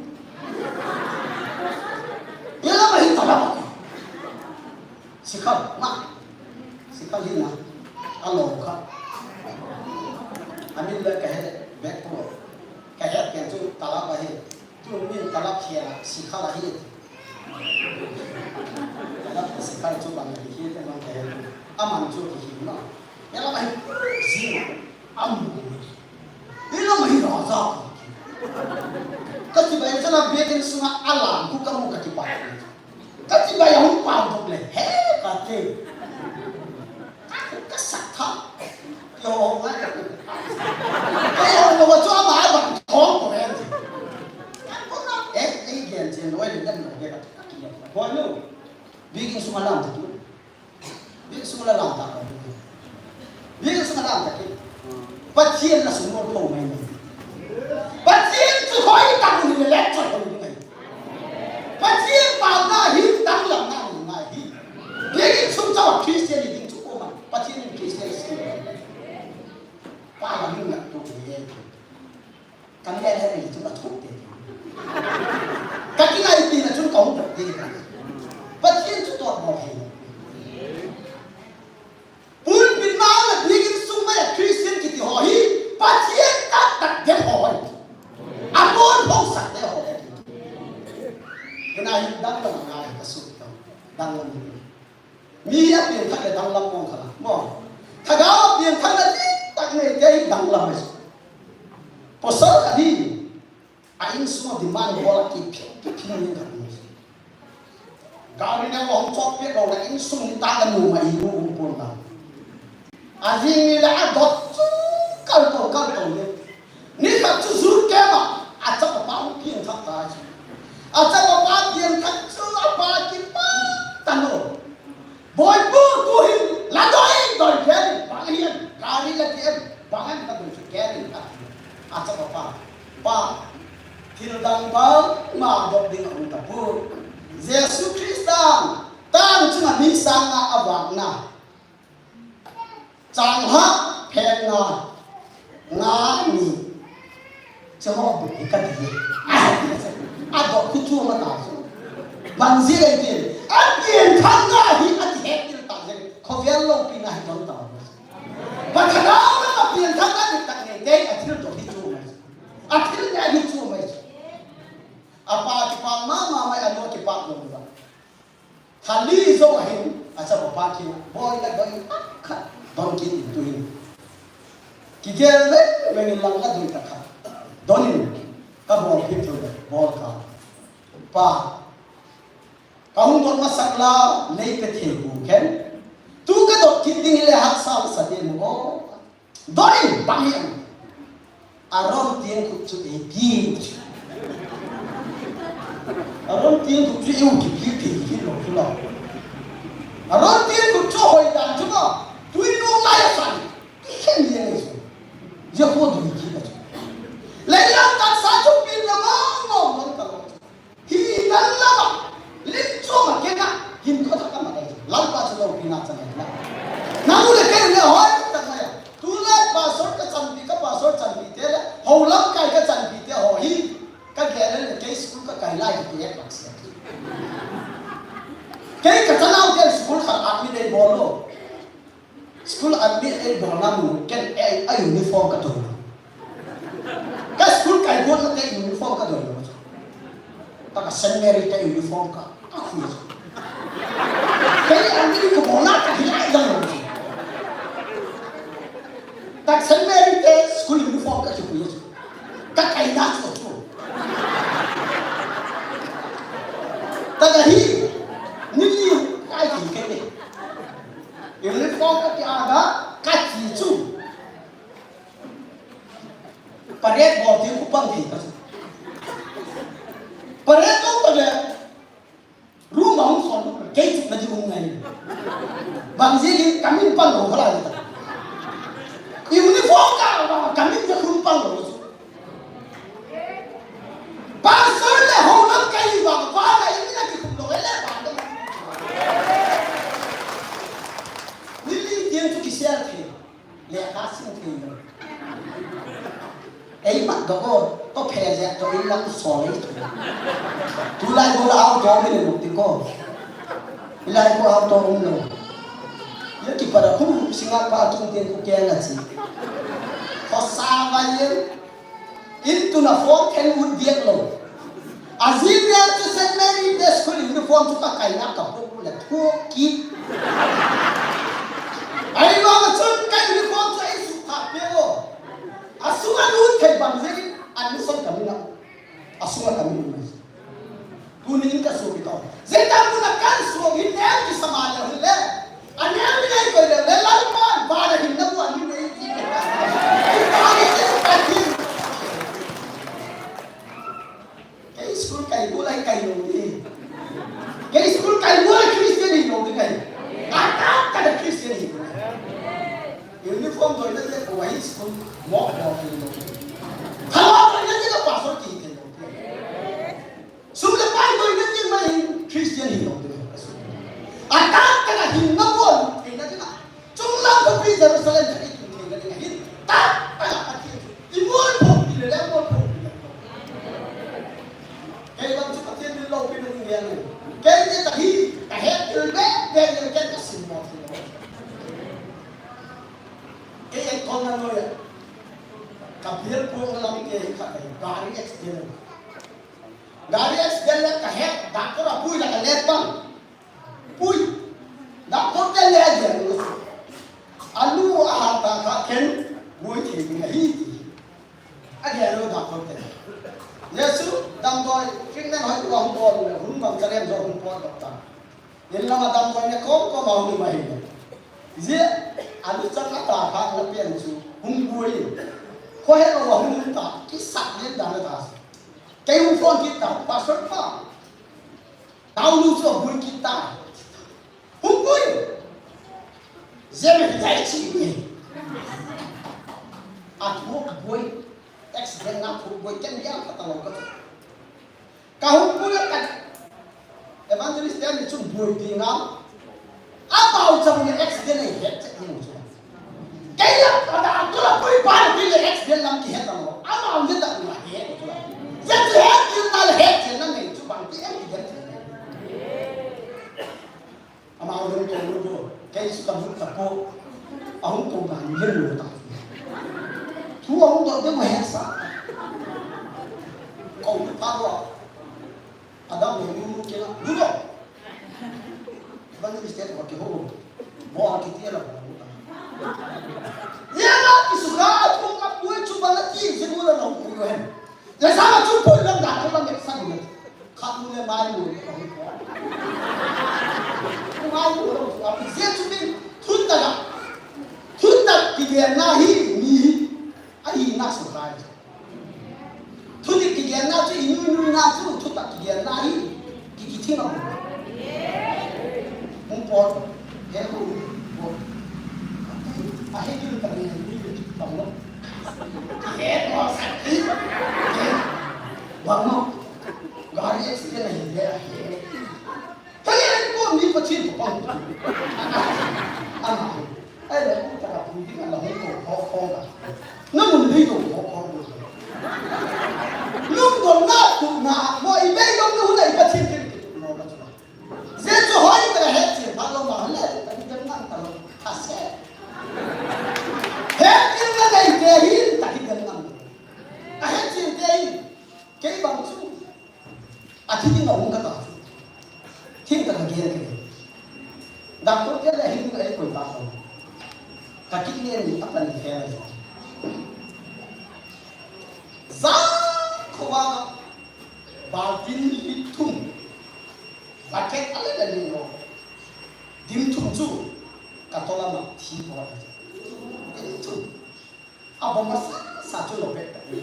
Ye la ba hi ta la ba. Sikhal, ma. Sikhal hi na. Alo kha. Amin le kahe, bek ko. Kahe pen chu talab ahi. Tumin talab khela, sikhal ahi. Talab sikhal chu bang ahi, hi te bang kahe. Aman chu kihi ma. Ye la ba hi, si. Am. Ila mai raja. Kati bai chana biakin sunga alam ku kamu kati bai. Kati bai hung pau dok le he kati. Ka sak tha. Yo ngai ka. Ka yo no wa chu ama ba thong ko he. Ka ko na e e gen chen loi le dan no de ka. Ko no. Biakin sunga lam tu. Biakin sunga lam ta ko. Biakin sunga lam ta ke. Pathen la sung mo ko mai ni. Pathen chu hoi ta ko ni le cho ko ni ngai. Pathen pa na hi tang lam na ni ngai hi. Biakin sung cha Christian ni ding chu ko ma. Pathen ni Christian si. Pa la ni na to ni. Ka mel he chu ka thuk te. Ka kingaiti na chun ka hung te ka. Pathen chu to mo he. Pulpit ma la biakin sung ma ya Christian kiti ho hi. Pathen tak tak dem ho hi. A bon ho sak te ho hi. Kena hi dang la ma ka su ta. Dang la ma. Mi a pianthak le danglam mong khala. Mo. Thagau a pianthak le ding tak nei te hi danglam ahi. Pasal khat hi a insung a demand bol a kiphin, kiphin ni khat ni. Gari ne hung chop peh lou le insung ni ta ka nu ma i nu um pon ta. A jing ni le a dot chu kal to, kal to ni. Ni khat chu jur kema, a chapa pa hung pianthak ta chu. A chapa pa pianthak chu a pa kipa ta no. Boipu tu hin la doi doi ken, bang hian, gari la ken, bang an la doi chu ken a ti. A chapa pa, pa, thil dang bang ma dot ding a um ta pu. Jesu Christa, tang chunga mi sanga a vangna. Chang ha, phen nga, nga ni. Che ho bu ka di. A do ku chu ma ta su. Ban ji le ti. A pianthak na hi a ti het til ta je. Khovel lopi na hi don ta. Pathen a na pianthak na ti tak nei te a thil do hi chu mai. A thil ne hi chu mai. A pa kipak mama mai a nu kipak lo ba. Thali jong ahin, Achapa pa kit, boi la doi khat, don kit in tuin. Kigel le, veng in lang la doi ta khat. Don in, ka bol kit tu le, bol ka. Pa, ka hung don masak la, lei pe thei ku ken. Tu ka dot kit ding le hahsa sa te mo. Doi, bang hiam. Aron tiang khut chu ei pi. Aron tiang khut chu ei u ki pi pi pi lo chu lo. Aron tiang khut chu hoi dan chu ma. Tui nung lai a san. Ki khen ye ngai chu. Ye ko dui ki ka chu. Leilang tak sa chu pi la ma ma ma ka lo. Hi nan lama, lim choma kena, hin kho thak ama kai. Lalpa chu lo pina chang na. Nang u le kei le hoi tak mai. Tulai pastor ka chanpi, ka pastor chanpi te le, ho lamkai ka chanpi te ho hi. Ka gel le kei school ka kai lai ti ek bak sia. Kei ka chanau te school khat admit ei bol lo. School admit ei bolna mun ken ei a uniform ka doi. Ka school kai got na te uniform ka doi. Ta ka Saint Mary te uniform ka, ka khui. Kei admit ko bolna ka hilai dang. Ta Saint Mary te school uniform ka khui. Ka kai na chu chu. Ta ka hi. Ni ni kai ki kei. Uniform ka ki aga, ka chi chu. Parade bol ti ku pang ti ka chu. Parade bol ta le. Room a hung son, kei chu na di hung ngai. Bang ji ki kamin pang lo kala ta. Uniform ka, kamin ja hung pang lo chu. Pastor le ho lamkai va, va na in na ki kum lo le va na. Ni li tiang chu ki share thei. Le ka sim thei lo. Ei mat do ko, to phe je to in lam so le. Tulai ko la au to mi le mu ti ko. Lai ko au to um lo. Ye ki para khu singa pa tung tiang ku ke na chi. Ko sa va ye. In tuna form khen ut diak lo. A junior chu Saint Mary te school uniform chu ka kai na ka pu le thu ki. Ai lo ma chun ka uniform chu ei su tha pe lo. A sunga lut thei bang jeh in admission ka mi na. A sunga ka mi na. Tuni in ka suak hi to. Jeng dang mun a kan suak hi neo kisama le hun le. A neo mi nei koi le le Lalpan vana hin na buan hi nei ti. Kei school kai bu lai kai lo ni. Kei school kai bu lai Christian hi lo ni kai. A ta ka da Christian hi lo. Uniform doi na te ko wai school mo mo hi lo. Thawa doi na te ka pastor ki te lo. Sum le pai doi na ding ma hin Christian hi lo ding. A ta ta na hin na bol thei na ding. Chung lang ko pi Jerusalem ka i tum thei na ding hin. Ta ta na Pathian. I mol pho pi le le mol pho pi le. Kei bang chu Pathian min lo pi na ding ya ne. Kei te ta hi ta he til be be ne ke ta sin mo thei. Kei e kon na lo ya. Ka pi ko na lam ke ka ka gari accident. Gari accident le ka he, doctor a pui la ka le pang. Pui. Doctor te le a je. Alu a ha ta kha ken, bui the ni hi ti. A je lo doctor te. Jesu, damdoi, treatment hoi ko hung bol le, hun bang ka le jo hung bol doctor. Nin lama damdoi ne kom kom a hung ma hi. Je, alu chang a ta kha la pian chu, hung bui. Ko he lo hung ta, ki sak len da na ta. Kei hung phone kit ta, pastor pa. Tau lu chu bui kit ta. Hung bui. Jeme dai chi ni. A thu bui. Accident na thu bui ken ya ka ta lo ka. Ka hung bui ka. Evangelist te ni chung bui ti na. A pau chang ni accident ni het che ni chu. Kei la, a da, tu la pui pa ni le accident lam ki het amo. Ama u je ta u la het tu la. Je tu het ki na le het ki na me chu bang ki em ki het. Ama u to lu do. Kei su ka lu ta po. A hung to ba ni le lu ta. Tu a hung to de mo het sa. Ko lu pa lo. Adam le lu lu ke la. Lu do. Bang ni Che to ki ho. Mo ki ti la ho. Ye la ki su ka tu ka pui chu ba la ti je mo la no ku yo hen. Le sa ma chu pui la da ko la me sa ni. Kha mu le mai mu. Mai mu lo a pi je chu bin thun ta la. Thun ta ki de na hi ni. A hi na su ka. Thudik kigenna chu, i nuinui na chu, thutak kigenna hi, ki, kithing a bol. Hung pot, he hung pot. A he dil ka ni, ni ki tam lo. He mo sa ki. He. Bang mo. Gari accident a hi le a he. Ka ngen ko mi Pathen ko pang. Ana. Ai le, u ta ka pui ding a la hung ko, ko, ko ka. Na mun dei do ko, ko, ko. Lungdon na tu na, mo i bei dong na hun a i Pathen ke ke tu mo ka tu. Je chu hoi ta ka he chin pha lo ma le, ta ki dem nang ta lo. Ka se. He kin na dei te hin, ta ki dem nang. A he chin te hin. Kei bang chu. A thi ding a hung ka ta chu. Thim ta ka gel ke. Doctor te le hin ka ei koi ta ko. Ka kidney ni a pan ni fail. Za ko wa baltin li thum. Bucket a le le ni lo. Dim thum chu ka tola ma thi ko. Dim thum. A bom masa sa chu lo pet pet ni.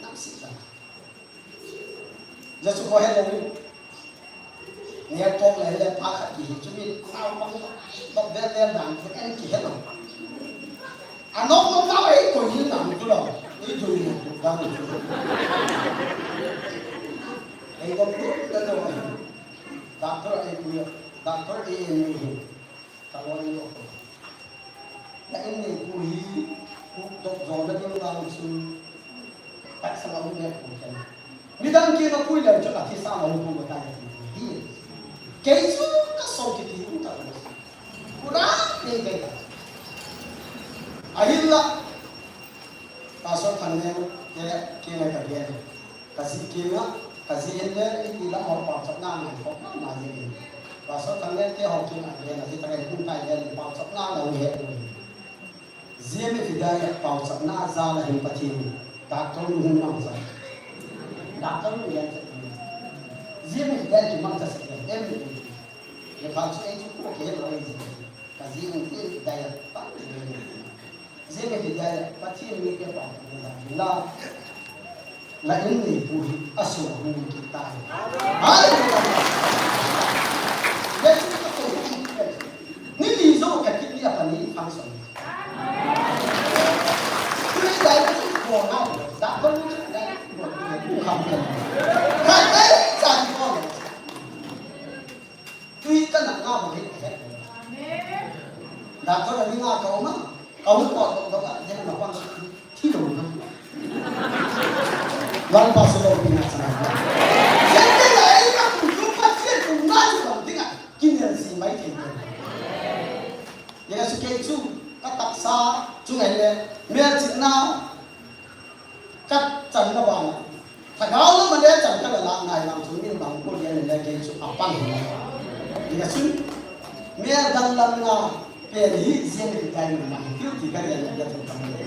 Nam si ta. Jesu ko he lo ni. Ni a tok le le pa khat ki hi chu mi nau pa ko. Tok vel vel dang chu en ki he lo. A nok nok nau ei ko ni dang chu lo. Ei du ni dang chu. Ei ko lu da lo. Doctor ei ku ya. Doctor ei en ni hi. Ka lo ni lo ko. Na in nei pu hi, pu dok zo na ding vang chu, tak sa ma u ne pu ken. Midang ki na pui le chu ka thi sa ma u pu ka ta hi. Kei chu ka so ki ti u ta. Pura nei kei ta. Ahin la. Pastor Thang ne ke ke ne ka ge. Ka ji kiang a, ka ji in le, i ti lam ho pauchapna ngai khop ma ma jing in. Pastor Thang le te ho kiang a le, na ji ta ka hung tai le, pauchapna la hung he. Jia mi ti dai pauchapna ja la hin Pathen. Doctor nu hung mang sa. Doctor nu yan te. Jia mi ti dai ki mang sa sa em. Ye pa chu ei chu ko ke lo ei ji. Ka ji in ti dai pa. Jia mi ti dai, Pathen mi te pa, la, la in nei pu hi, a so hu ki tai. Hallelujah. Ye chu ka so hu ki tai. Ni ni zo ka kit ni a pa ni function. Tui dai ka chu ko na, da ko ni chu dai ko ni ku kham ka. Ka dai cha ni ko. Tui ka na nga mo he he. Doctor a ni nga ka uma. Ka u ko to ka de na pa thi lo na. Lalpa se lo pi na sa na. Ye te la ei ka ku tu pa che tu na chu ka ding a. Kin ya si mai ke. Ye su ke chu ka taksa chu ngai le. Me chi na. Ka channa bana. Thagau lam a le chan ka la la nai lam chu min bang ko le le ke chu a pan hi. Ina sun. Me dang lam na pe hi jeng ki kai na hi. Tiu ti ka le le chu kam le.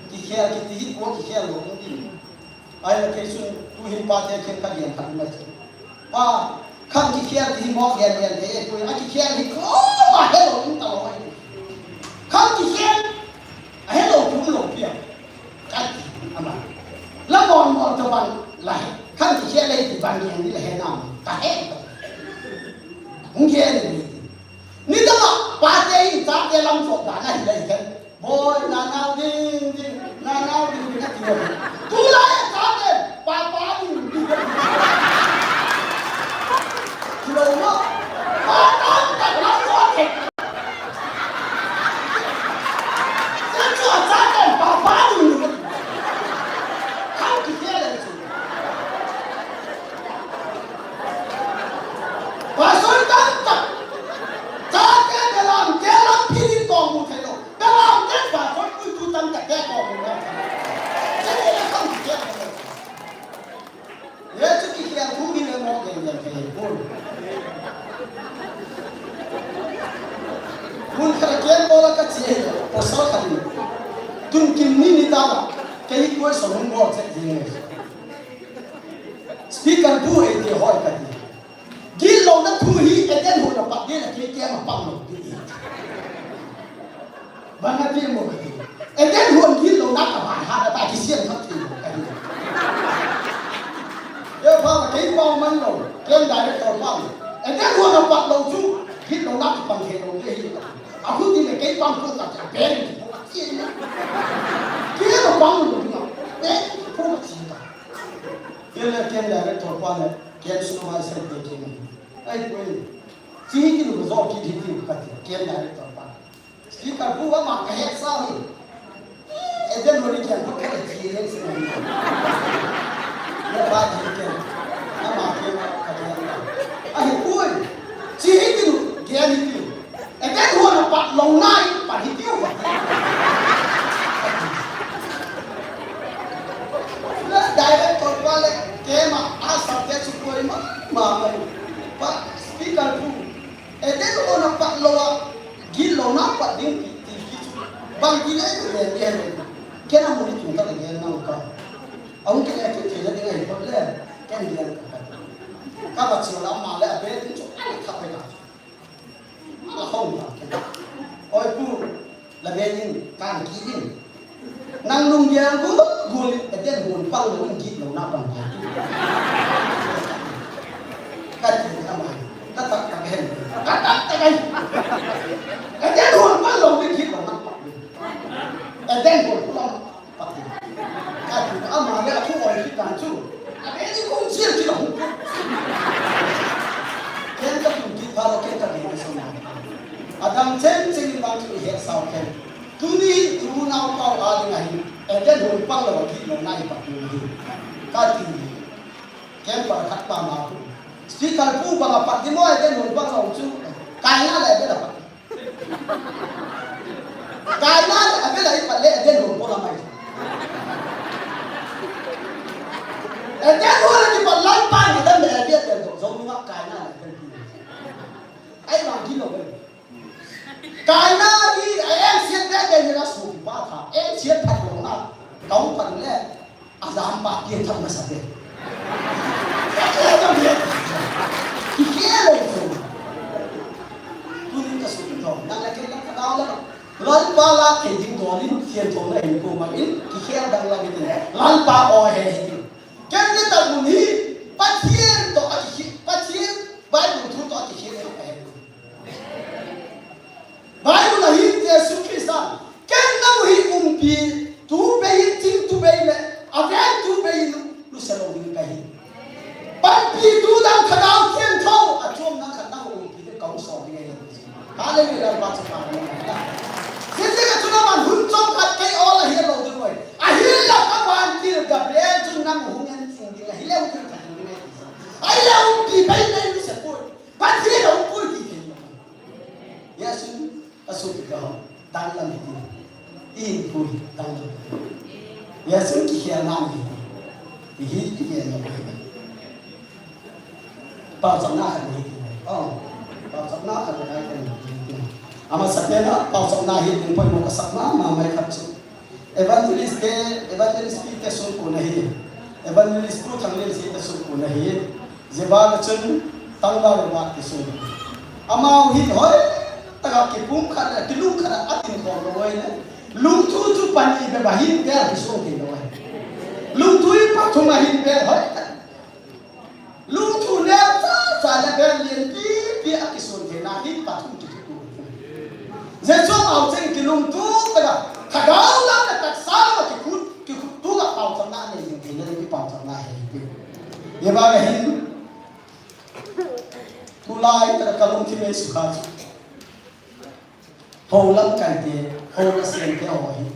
Ki khel ki ti ko ki khel lo ko ti. Ai le ke sun tu hin pa te khen ka gen khat na chu. Pa, khang kikhel ti hi mo gen gen te, pui a kikhel hi ko ma he lo in ta lo ai. Khang kikhel, a he lo kum lo pia. Ka ti, ama. La mon mon to ban, la he. Khang kikhel le ti ban gen ni la he na ma. Ka he. Hung gen ni. Ni ta ma, pa te in cha te lam so da na hi le he. Boy, na nau ding ding, na nau ding ding, ati lo. Tu lai a cha te, pa pa ding ding. Ti lo mo. Pa ta ta na so te. Cha cha cha te, pa pa ding ding. Khang kikhel le chu. Pastor ta ta. Pasal khat in, tun kin ni ni ta, kei koi so hung bol chet jing e. Speaker bu e ti hoi ka ti. Gilou na thu hi Eden hon a pat ding a kei kei ma pang lou ti. Bang a ti mo ka ti. Eden hon gilou na ka ban ha ta kisiam khat ti ka ti. Ye pa ma kei pa man lou, ken director pa. Eden hon a pat lou chu gilou na ka pang he lou le hi. A khu ti le kei pang ko ta cha ben ko ti na. Kei ma pang lou na. Ben ko ti ta. Kei le ken director pa le, ken supervisor te kei na. Ai, koi. Chi hi ki lu zo ki di ki ka ti, ken director pa. Speaker bu ama ka het sa hi. Eden hon ni kian ko ka ti len si na. Ya ba di ken. Ama ke ka ti. Ai, koi. Chi hi ki lu, kian hi ki lu. Eden hon a pat lou na hi, pat hi tiu va. Le director pa le, kei ma a subject chu koi ma, ma, ma. Pa, speaker bu. Eden hon a pat lou a, gilou na pat ding ti, ti, ti chu. Bang ti le, ti le, ti le. Ken a mu ni tung ta le, ken na ka. A hung ki le, ti, ti le, ti le, ti le. Ken le ka. Ka ba chu la ma le, a be ti chu, a le ka pe ka. A hong ta. Oi pu, la be in, kan ki in. Nang lung yang gu, gu li, Eden hon pang lou in gilou na pang ta. Ka ti ka ma, ka ta ka hen, ka ta ka hen. Eden hon pang lou in gilou na pang. Eden hon pang lou. Ka ti, ama le a thu oi ki kan chu. A be ni kong chial ki lo. Ken ka tu ki pa lo ken ka be ni so na. A dang chen chen ni bang chu he sao ken. Tuni tu nau pau a ding a hi. Eden hon pang lou ki lo nai pa tu hi. Ka ti. Ken pa khat pa ma pu. Speaker pu pa ma pa ti mo Eden hon pang lou chu. Kai na le be la pa. Kaina le Abel a ipat le Eden hon pang a mai. Eden hon a kipat Lalpa in Adam le Abel a tel doh jou nunga Kaina le Abel pi. Ai ma gilou ve. Kaina hi a engsiat be be ni la su pa tha. Engsiat phat lou na. Kau pan le. A lampa pian thak masa te. Ka khe ka bia. Ki khe lo chu. Tunin ka sut tho. Nang la khe la ka dau la. Lalpa la khe ding dol in thian tho na in ko ma in. Ki khe dang la bit in. Lalpa o he he. Ken ni ta mun hi. Pathian to a ki khe. Pathian Bible thu to a ki khe le he. Bible a hin Jesu Christa, ken nang hi umpi tu bei in, ching tu bei le, a ven tu bei in, lu se lo ding ka hi. Panpi tu dang Thagau Thiangtho, a chom nang khat nang umpi te kong so ding ka hi. Hallelujah, Lalpa chu pa. Sisi ka chu na man hun chom khat kei ol a hi lo ding oi. A hi la ka ban til Gabriel chu nang hung en ching ding a hi le hung khat ding ka hi. Ai la umpi bei le lu se ko. Pathian a hung pui ti thei lo. Jesu a sut ka ho. Dan lam hi ti. I pui dan lam. Jesu ki khel na mi ti. Hi ti ke na. Pau cham na khat ni ti. Oh. Pau cham na khat ni ti. Ama sa pe na pau cham na hi ti poi mo ka sak na ma mai khat chu. Evangelist te, evangelist pi te sung ko na hi. Evangelist pu thang lin si te sung ko na hi. Jeba ka chun tangba le mat ki sung. Amau hi hoi, taka ki pum khat, ki lung khat, a tin khom lo hoi ne. Lung thu chu pani be ba hin be ki sung ki lo hoi. Lung thu hi pa thum a hin be hoi. Lungthu neo chacha le bel lian pipi a kisun theina hi pathum kithutu. Jesu mau cheng kilungtu tega, thagau lam le taksa lam a kikhut, kikhut tu a pauchapna a nei jing theina ding kipauchapna hi. Ye ba ga hin, tulai tega ka lungthim ei sukha chu. Ho lamkai te, ho nasem te ho hi.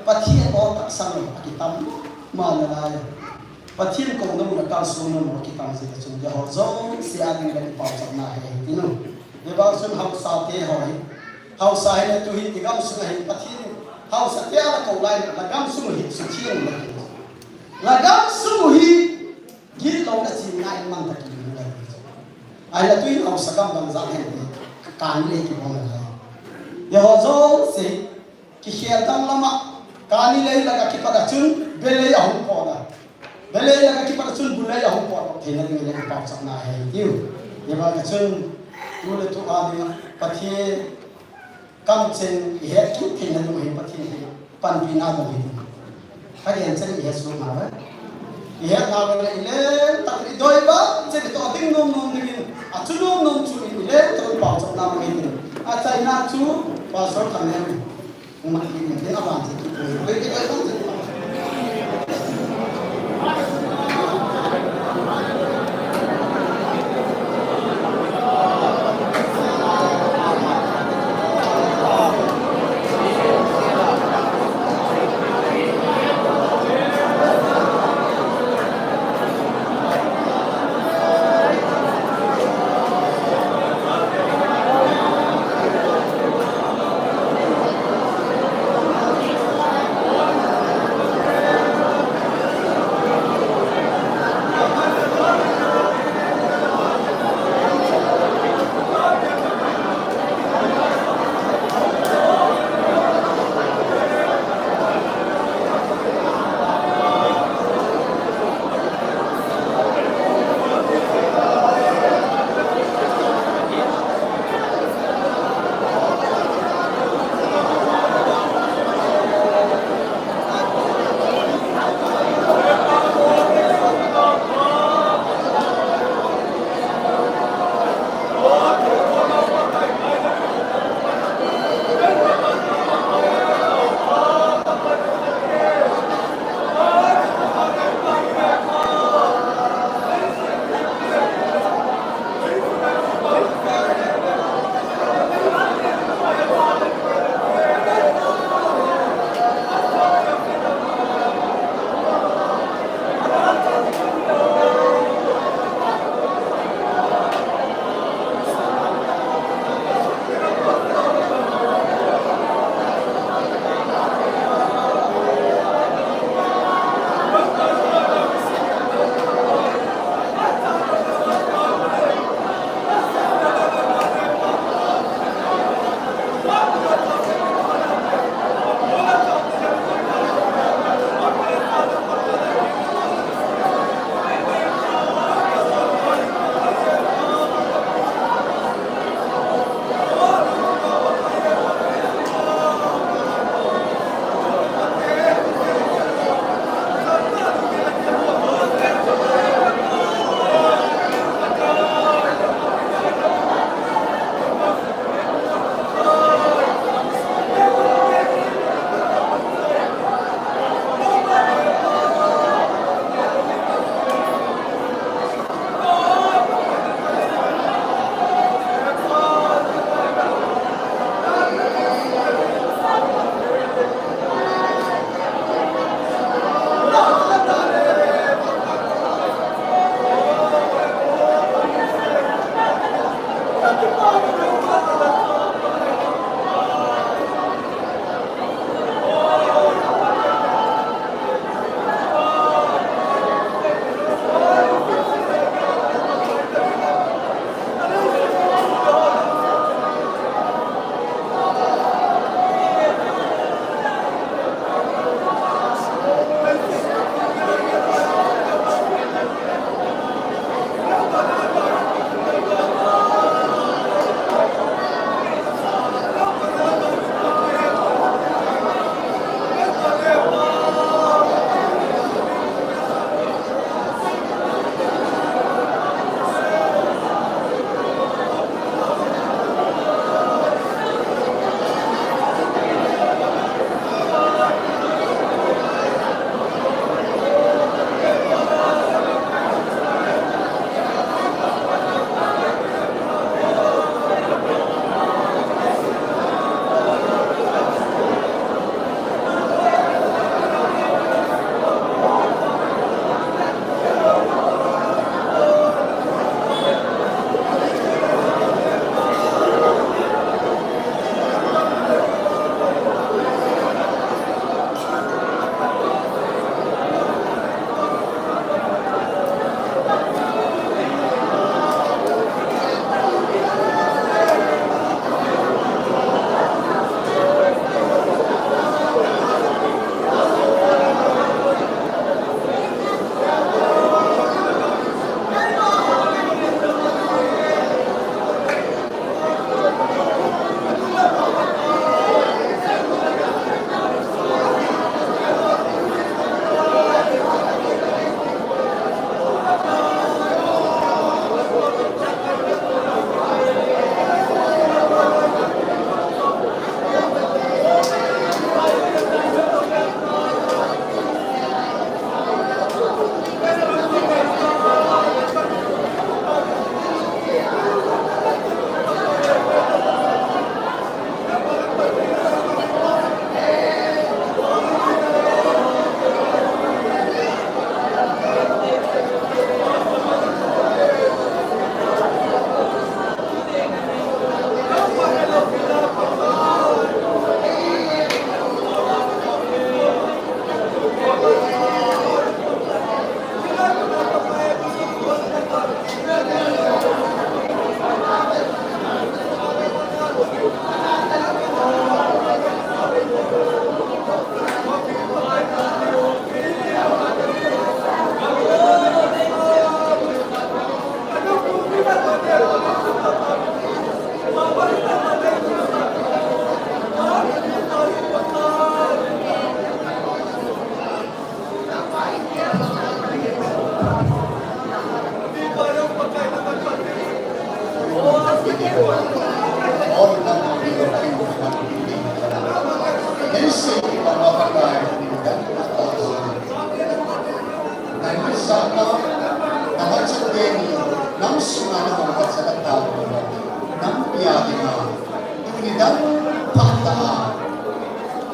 Pathen o taksang a kitam ma nalai. Pathen kouna mun a kalsonna mun a kitam jeh a chun te ho jouse a ding le kipauchapna hi ti nu. Hiva chun haosa te ho hi. Haosa hi le tu hi i gamsung a hi Pathen haosa te a la kou lai la gamsung hi sutheng le. La gamsung hi Gillouna chimna in mang ta kit ding ahi. Ahinla tuin haosa gam bang jat hen ti, ka kan le kibang ahi. Eiho jouse, kikhel dang lama, kani lei laga kipat a chun, belei ahung pot a. Belei laga kipat a chun, bulei ahung pot theina ding le pauchapna ahi tiu. Eiho ka chun, tu le tu a dinga, Pathen, kamcheng ihet kit theina ding hi Pathen hi panpina dong hi. Ka gen chen ihet sung na ve. Ihet na ve le ilem tak idoi ba chen to ding nom nom dingin. Achu nom nom chu ilem tak pauchapna mo hi. Achaina chu pastor kan nem. Uma ki nem ding aban chu. Ve ke doi ba chen.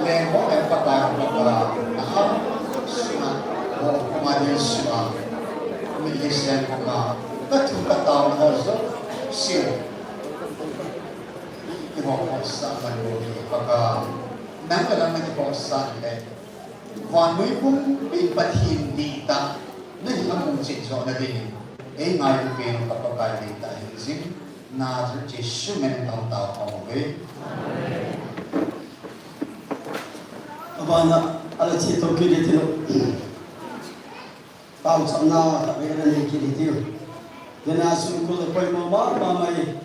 Lengkhom leng Pakai, Pakai, na ham sunga, mo madi sunga, mi listen koma, ka thu ka tao na ho zo, sil. Ki ho ho sa man lo ki Pakai, nang la nang ki ho sa le. Vannoi pumpi Pathen dihtah, na hi amu chet jo na ding. Ei ngailu pen ka Pakai dihtah hi jing, Nazareth Jesu min in ka tao ko ve. Abana, ala chi to ki di tino. Pau chapna, ta ve na ni ki di tino. Dena sun ko le koi mo ma, ma mai.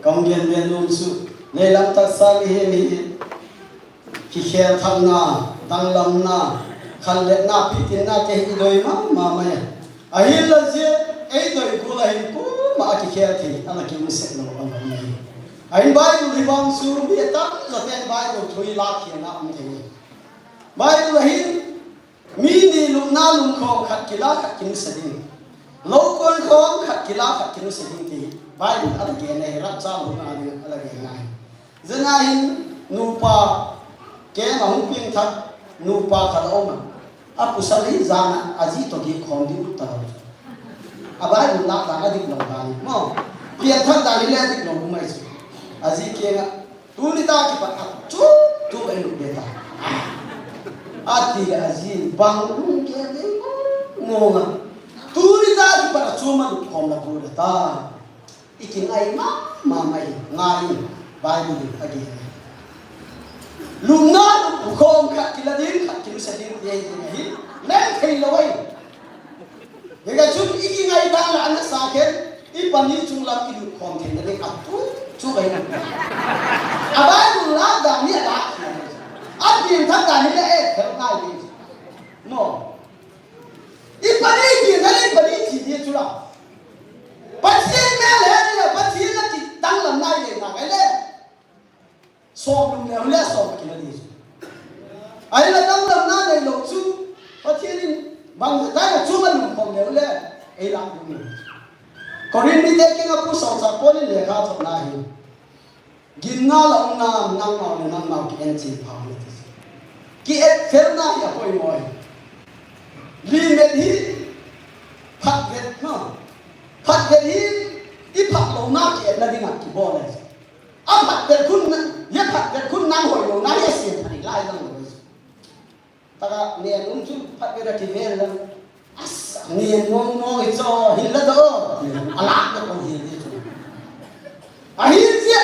Kong gen gen nom su. Nei lam tak sa mi he mi he. Kikhel thakna, danglamna, khanletna, pitinna te hi i doi mama mai. Ahinla jia, ei doi kul a hin kuma a kikhel thei, ana kium sek lo, ana um hi. Ahin Bible hi vang chu, mi tamjo ten Bible thu hi lak hian a um thei. Bible a hin, mi ni lupna lum khom khat kila khat kimu sa ding. Lo kon khom khat kila khat kimu sa ding ti. Bible a la gen a hi, rapcha lupna ding a la gen a hi. Jana hin nupa, keng a hung ping thak, nupa khat a um a. A pasal hi jana, a ji toh kikhom ding ta lo. A Bible lak dan a dik lo dan hi, mo. Pian thak dan hi le a dik lo bu mai chu. A ji keng a, tuni ta kipat a chu, tu ei lut be ta. A ti le a ji bang lung ke ding mo nga. Tuni ta kipat a chu ma lut khom la bu le ta. I kingai mama mai, ngai in, Bible in a gen. Lupna lum khom khat kila ding, khat kimu sa ding, ti hi ding hi, leng thei lo ai. Hika chun i kingai dan la ana sa khen, i pani chung lam i lut khom thei na ding a tu, chu ai na. A Bible la dan ni a la. A pian thak dan ni le e, thel ngai ding. Mo. I pani ti na le, i pani ti ni chu la. Pathian mel he ni la, Pathian na kidanglam nai le na kai le. Som lum le, le som kila ni chu. Ai la danglam na nei lo chu. Pathian in bang ta na chu ma lum khom le le. Ei la lum le. Korin mite keng a pu Sawlchâk Paul in lekha thot na hi. Ginna la um nam, nangmau le nangmau ki-en chil phau le ti. Ki-et felna hi a poimo ahi. Limit hi phatvet ma. Phatvet hi i phat louna ki-etna dinga kibol ahi. A phatvet khun na, ya phatvet khun nang hoi louna hi a siam phat lai lang lo ahi. Taka nen um chu phatvet a kivel lang. As, nen mong mong i cho, hin la do. A lak na kong hin di chu. A hin zia.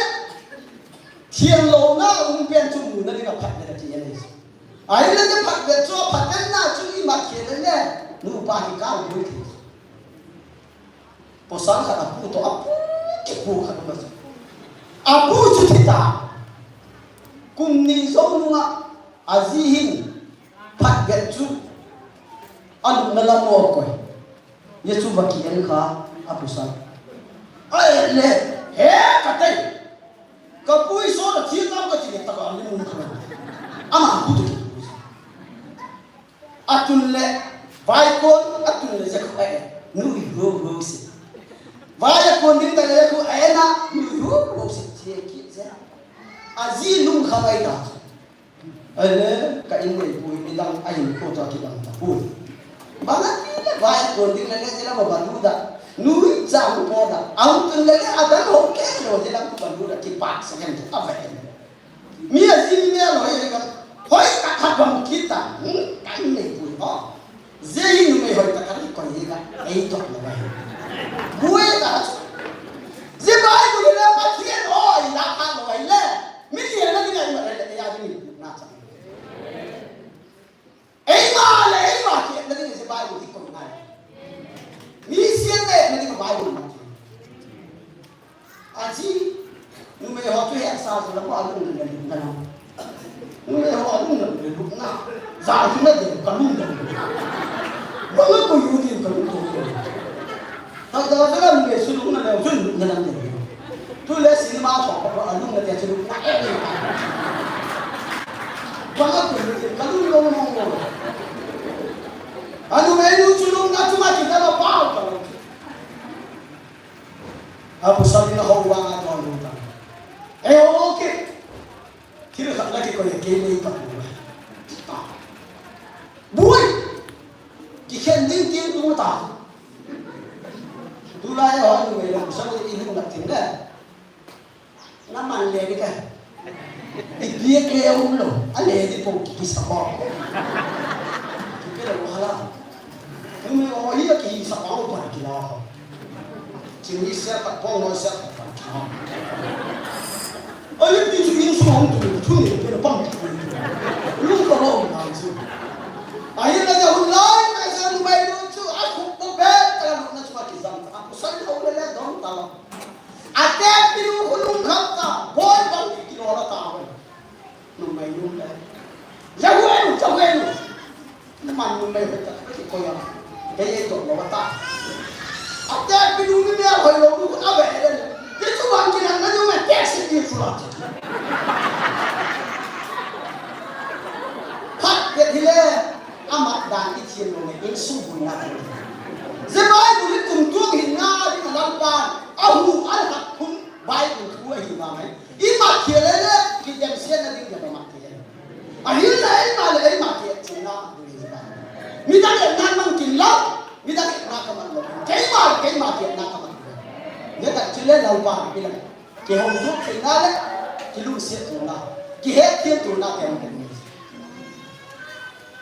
Thiam louna um pen chu muna dinga phatvet a ki-en ahi. A hin la zia phatvet chu, phatvetna chu i mat khel le. Nupa hi kal bul thei. Pasal khat a pu toh a pu kipu khat um a chu. A pu chu thi ta. Kum ni zo nunga a ji hin phatvet chu a lupna lam a koi. Ye chu va ki-en kha a pasal. A et le he ka tei. Ka pu i so da thi tam ka ti le ta ka ni mun ka. Ama pu toh ki. A tun le, vai kon, a tun le, ze khu a e, nu i hu hu si. Vai a kon ding ta le, khu a e na, nu i hu hu si, che ki ze. A ji lung kha bai ta. A le, ka in nei pui, i dang, a in ko ta ki dang ta pui. Ba na ti le, vai a kon ding le, le, ze la ba ba lu da. Nu i cha mu po da. A tun le, le, a dang ho ke lo, ze la ku ba lu da, ki pa sa ken ta ve. Mi a ji mi a loi ka. Hoi ka kha bang kita. Hmm, ka in nei pui ho. Ze hi numei hoi ta ka ri koi hi ka. Ei tok lo ka hi. Bui ka. Ze bai ku le Pathian o i la ka lo ai le. Mi ni na ni ngai ma le ya ni na cha. Eima le eima ki-etna ding hi Bible hi koi ngai. Mi siam le etna ding Bible ma chu. A ji, numei ho chu hesa chu la mo a lung le lung na. Numei ho a lung le lung na. Za chu na de ka lung le. Ba ma ko yu ni ka lung le. Ta ta sa numei su lung na le chu lung na de. Tu le cinema tho ko alung na te chu lung na e. Bang a tu le ka lung long long long. Anu me nu chu lung na chu ma ki da ma pau ka lung. A pasal in a ho vang a ton lung ta. E okay. Thil khat la kikoi a kei nei ka pu. Bui! Kikhen ding tin tung ta. Tulai a hoi numei la pasal in lung na tin le. Na man le di ka. Ipi a kei a um lou. A le di po ki kisa ko. Ki kei la ko hala. Numei o hi a ki sa ko pa ki la. Chini sia pat pong lo sia pat pat. Ai, ti chu insung hung tu, tu ni, pe pang tu. Lu ka lo ma chu. Ai, na ja hun lai, na ja lu bai lu chu, a khu po be, ta lu na chu ma ki zam. A pu sai ho le le dong ta lo. A te pi lu khu lung kham ta, boi bang ki lo la ta. Numei lum le. Jahuenu, jahuenu. Naman numei hoi ta, kikoi a. Kei ei to lo ta. Ate pi numei me hoi lo, nu ko ta be le. Ke chu bang ki nang na numei te si ni fu la. Phat ke hi le. Ama dan i thiem lo ne, insung buina. Je Bible kum tuang hin nga ding a Lalpan. A hu a la khun Bible thu ahi vang ai. Ima kia le le, kidem siatna ding dia ma kia. Ahin la ima le ima kia china ding ba. Midang etna mang kin la, midang etna ka mang lo. Keima, keima kia na ka mang lo. Ne ta chile lau ba, bila. Kihong thuk theina le, kilungset theina. Kihet thiam theina ke mang kin.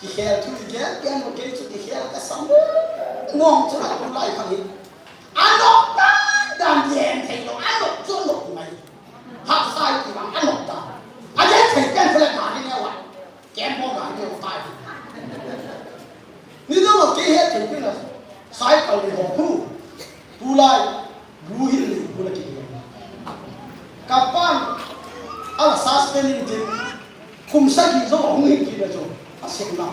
Kikhel thu i gel, gel mo kei chu kikhel ka sam. Ngong chu la ku lai khang hi. Anok dan dan yen thei lo, anok chu anok mai. Hak sai ki bang anok dan. A yen thei pen thei la ni ne wa. Ken mo ga ni wa tai. Ni no lo kei he thei pen la. Sai ka ni ho khu. Tulai, bu hin ni, bu la ki. Ka pan, ala suspend in tin, kum sagi zo hung hin kit a chu, a sek na.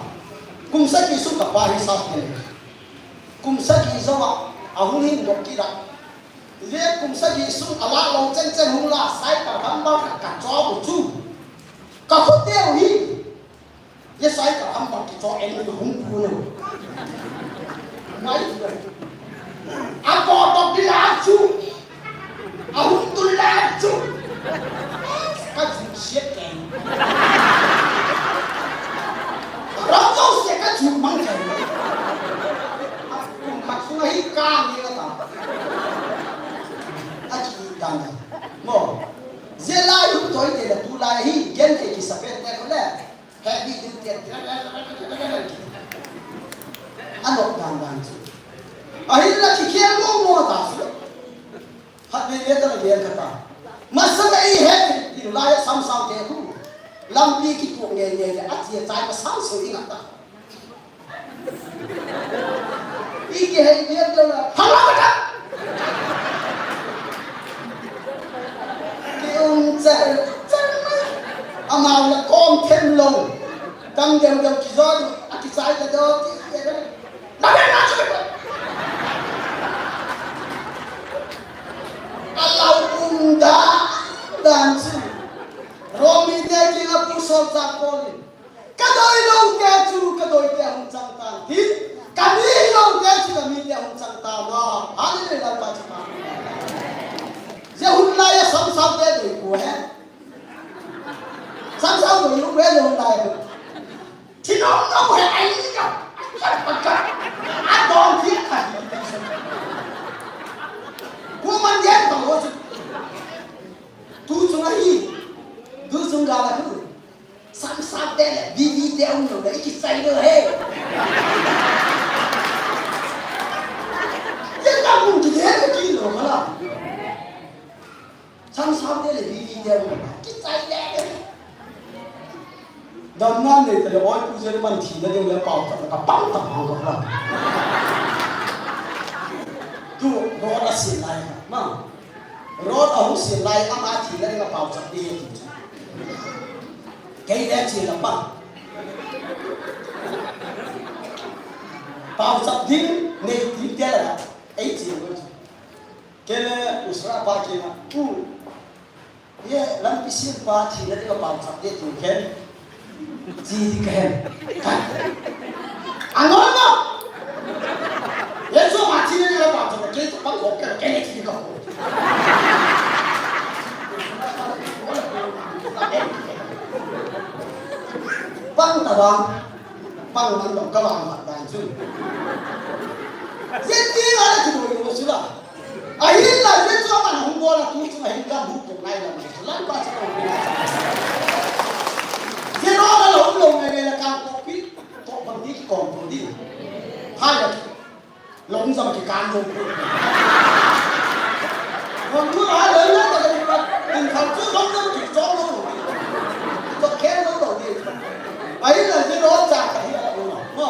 Kum sagi sung ka pa hi suspend in. Kum sagi zo a, a hung hin dok kit a. Le kum sagi sung a la lo chen chen hung la, sai ka gam ba ka, ka cho bu chu. Ka khu teu hi. Ye sai ka ham bang ki cho en ni hung pu ne. Ngai tu ne. A ko to bi la chu. A hung tu la chu. Ka chu siet ke. Ram zo se ka chu mang ke. A kum khat su hi ka ni la ta. A ki dan. Mo. Je lai hu toi te la tulai hi gen te ki sa pen te ko le. Heavy duty. Anok dan dan chu. Ahin la kikhel mo mo ta chu. Phat vei vei ta la gel kha ta. Masa ta i he, i la ya sam sam te khu. Lampi kituak ngei ngei le, a chia chai ma sam so i ngah ta. I kihei vei vei la. Hala ka ta. Ki um chal, chal ma. Amau la kom them lo. Tam deu deu kizo, a kichai ta do, ki, ki, na, na, na, chu. A lau um dan, dan chu. Romi te ki la pu sol cha kolin. Ka doi lou te chu, ka doi te hung chang tan tin. Ka mi lou te chu, ka mi te hung chang tan a. Hallelujah, Lalpa chu pa. Je hun lai a sam sam te doi ko he. Sam sam doi lou ve lou lai ko. Thi nom nom he ai ni ka. Ka pa ka. A dong thi ka. Ko man ye pa lo chu. Tu chung a hi. Tu chung ga la ku. Sam sam te le, B B te um lo le, i kichai lo he. Ye ta mun ki de ki lo mala. Sam sam te le, B B te um lo, kichai le. Dam nan le te le, oi pu je man thi na de le pau ta ka pang ta pang ka. Tu ro la si lai ma. Road a hung sil lai ama thi le nga pau chap ding ti chu. Kei le chi la pa. Pau chap ding nei ti te la. Ei chi lo chu. Kei le u Sara pa kina, u, ye lampi sim pa thina dinga pauchap ding ti khen. Chi di khen. Angol no. Ye chu ma thina dinga pauchap, kei chu pang khop kei, kei le thi ka ko. Pang ta bang. Pang man lo ka bang vat dan chu. Ye ti la le chu lo chu la. Ahinla, Jesu aman hung bol a tu chunga hin gam hung tung nai lam Jesu lam pa chunga hung nai. Jesu la lo um lo ngai ngai la kang ko pi, to bang ni ki kong tu di. Hai la, long jam ki kan lo. Long tu hai la la ta ka di pa, in khan chu long jam ki chong lo. To ken lo lo di. Ahinla, Jesu cha ka hi la lo.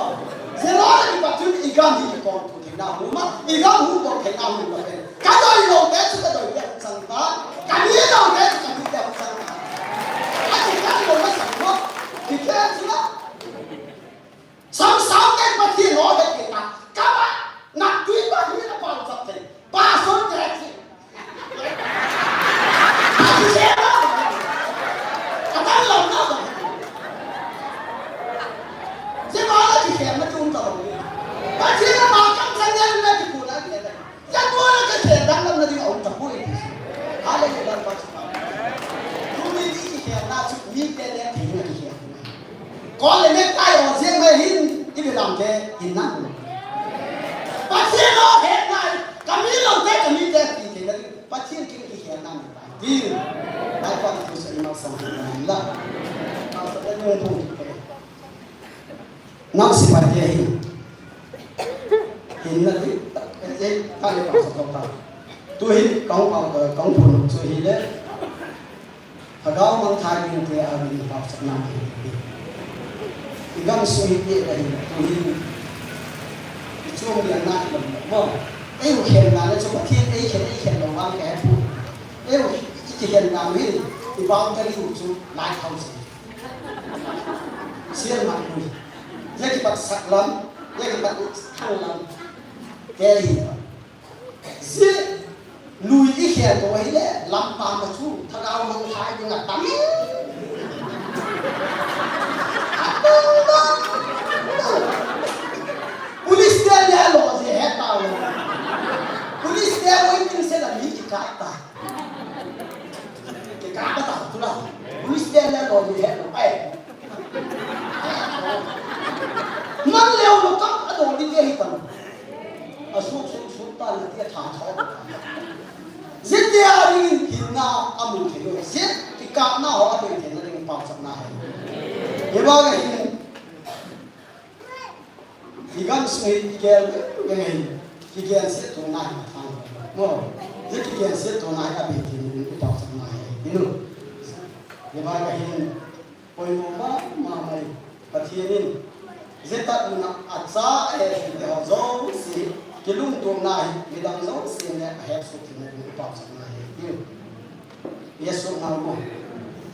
Jesu la ki pa chun i gam hi ki kong tu. Theina hung ma, i gam hung bol theina hung ma pen. Ka doi lou te chu ka doi te hung sang ta. Ka ni lou te chu ka ni te hung sang ta. A ti ka ni lou ma sang mo. Ti ke chu la. Sam sam te Pathen ho he ke ta. Ka ba, na tui ba ni na pa sa te. Pa so te chi. Kol le nek tai o jeng mai hin, i bilam te, in na. Pathen o het nai, ka mi lo te, ka mi te, ti te na, Pathen kin ki het nai, ti. Ai pa tu sa i ma sa na la. Ma sa te nung pu te. Nang sipai te hin. Hin na ti, eh, eh, ta le pa sa to ta. Tu hin, kong pa, kong pu no, tu hi le. Lhagao mangthah ding te a ding pauchapna hi. I gam sung hi te la hi, tu hi. I chung dia na hi lo mo. Ei u khen na le chu Pathen ei khen, ei khen lo vang ka he pu. Ei u i kikhen na hi, i boundary u chu lighthouse. Sial mat u. Ya kipat sak lam, ya kipat thang lam. Ke hi. Ji, lui i khen to hi le, lam pa ma chu, lhagao mangthah ding a tam. A tam tam. Police te le lo ji he ta lo. Police te lo in tin se la mi ki ka ta. Ki ka ta ta tu la. Police te le lo ji he lo. Ai. Nang leo lo kam a dong di te hi tan. A suk suk suk ta na ti a tha tha. Zin te a ring in hinna a mu thei lo. Zin ki ka na ho a dei thei na ding pauchapna hi. Hi ba ga hin. I gam sung hi i gel, gel hi. Ki gel se to na hi a thang. Mo. Zin ki gel se to na hi a dei thei na ding pauchapna hi. Hi nu. Hi ba ga hin. Poimo mama mai Pathen in, jetat na acha ahe te ho jouse, kilungtup na hi, midang jouse le ahet sut theina ding i pauchapna hi. Jesu nau mo.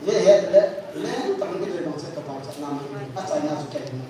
Jehet le, le tang ni le bang se ka pauchapna mai, achaina chu kei mo.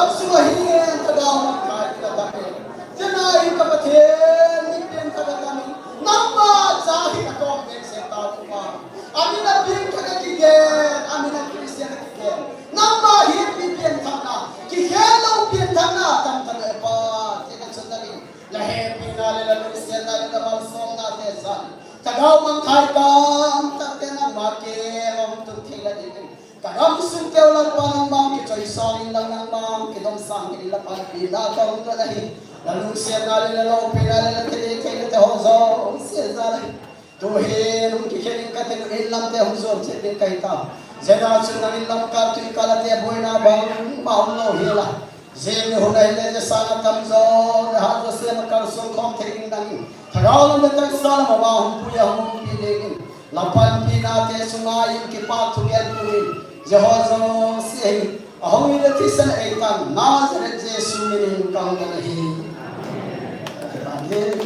Sum ahi, thagau mangthah in adam e. Chuna hi ka Pathen, mi piangthah adam in, nangma cha hi atom behseh tauva. Amin a piangthah a kigen, amin a Christian a kigen. Nangma hi mi piangthahna, kigen lou piangthahna tamtah e Pa, ti ka chun nangin la hepina le la lungsetna le la malsomna te jal in, thagau mangthah tamtah te nangma keng a hung tun thei na dingin, ka gamsung teu Lalpa nangma kichoisang in lang, nangma kidomsang in, la panpina ka hung don ahi. La lungsetna le la loupina le la kidei theina te ho jouse jal in, tuhin hung kikhen in ka thil in lam te hung jom chet ding ka hi tai. Jeh a chun nangin lamkai tui kal a te boina bangma um lou hel a, jing ni hun ahile, jeh sang a tamjo le hat jo sem a kalsong khom thei ding nangin, thagau lam le taksa lam a hung pui a hung umpi dingin, la panpina te sunga in kipa thugel pumin, Jehovah Jong si ahi, ahung in le thisan eitan Nazareth Jesu min in ka hung don ahi. Amen.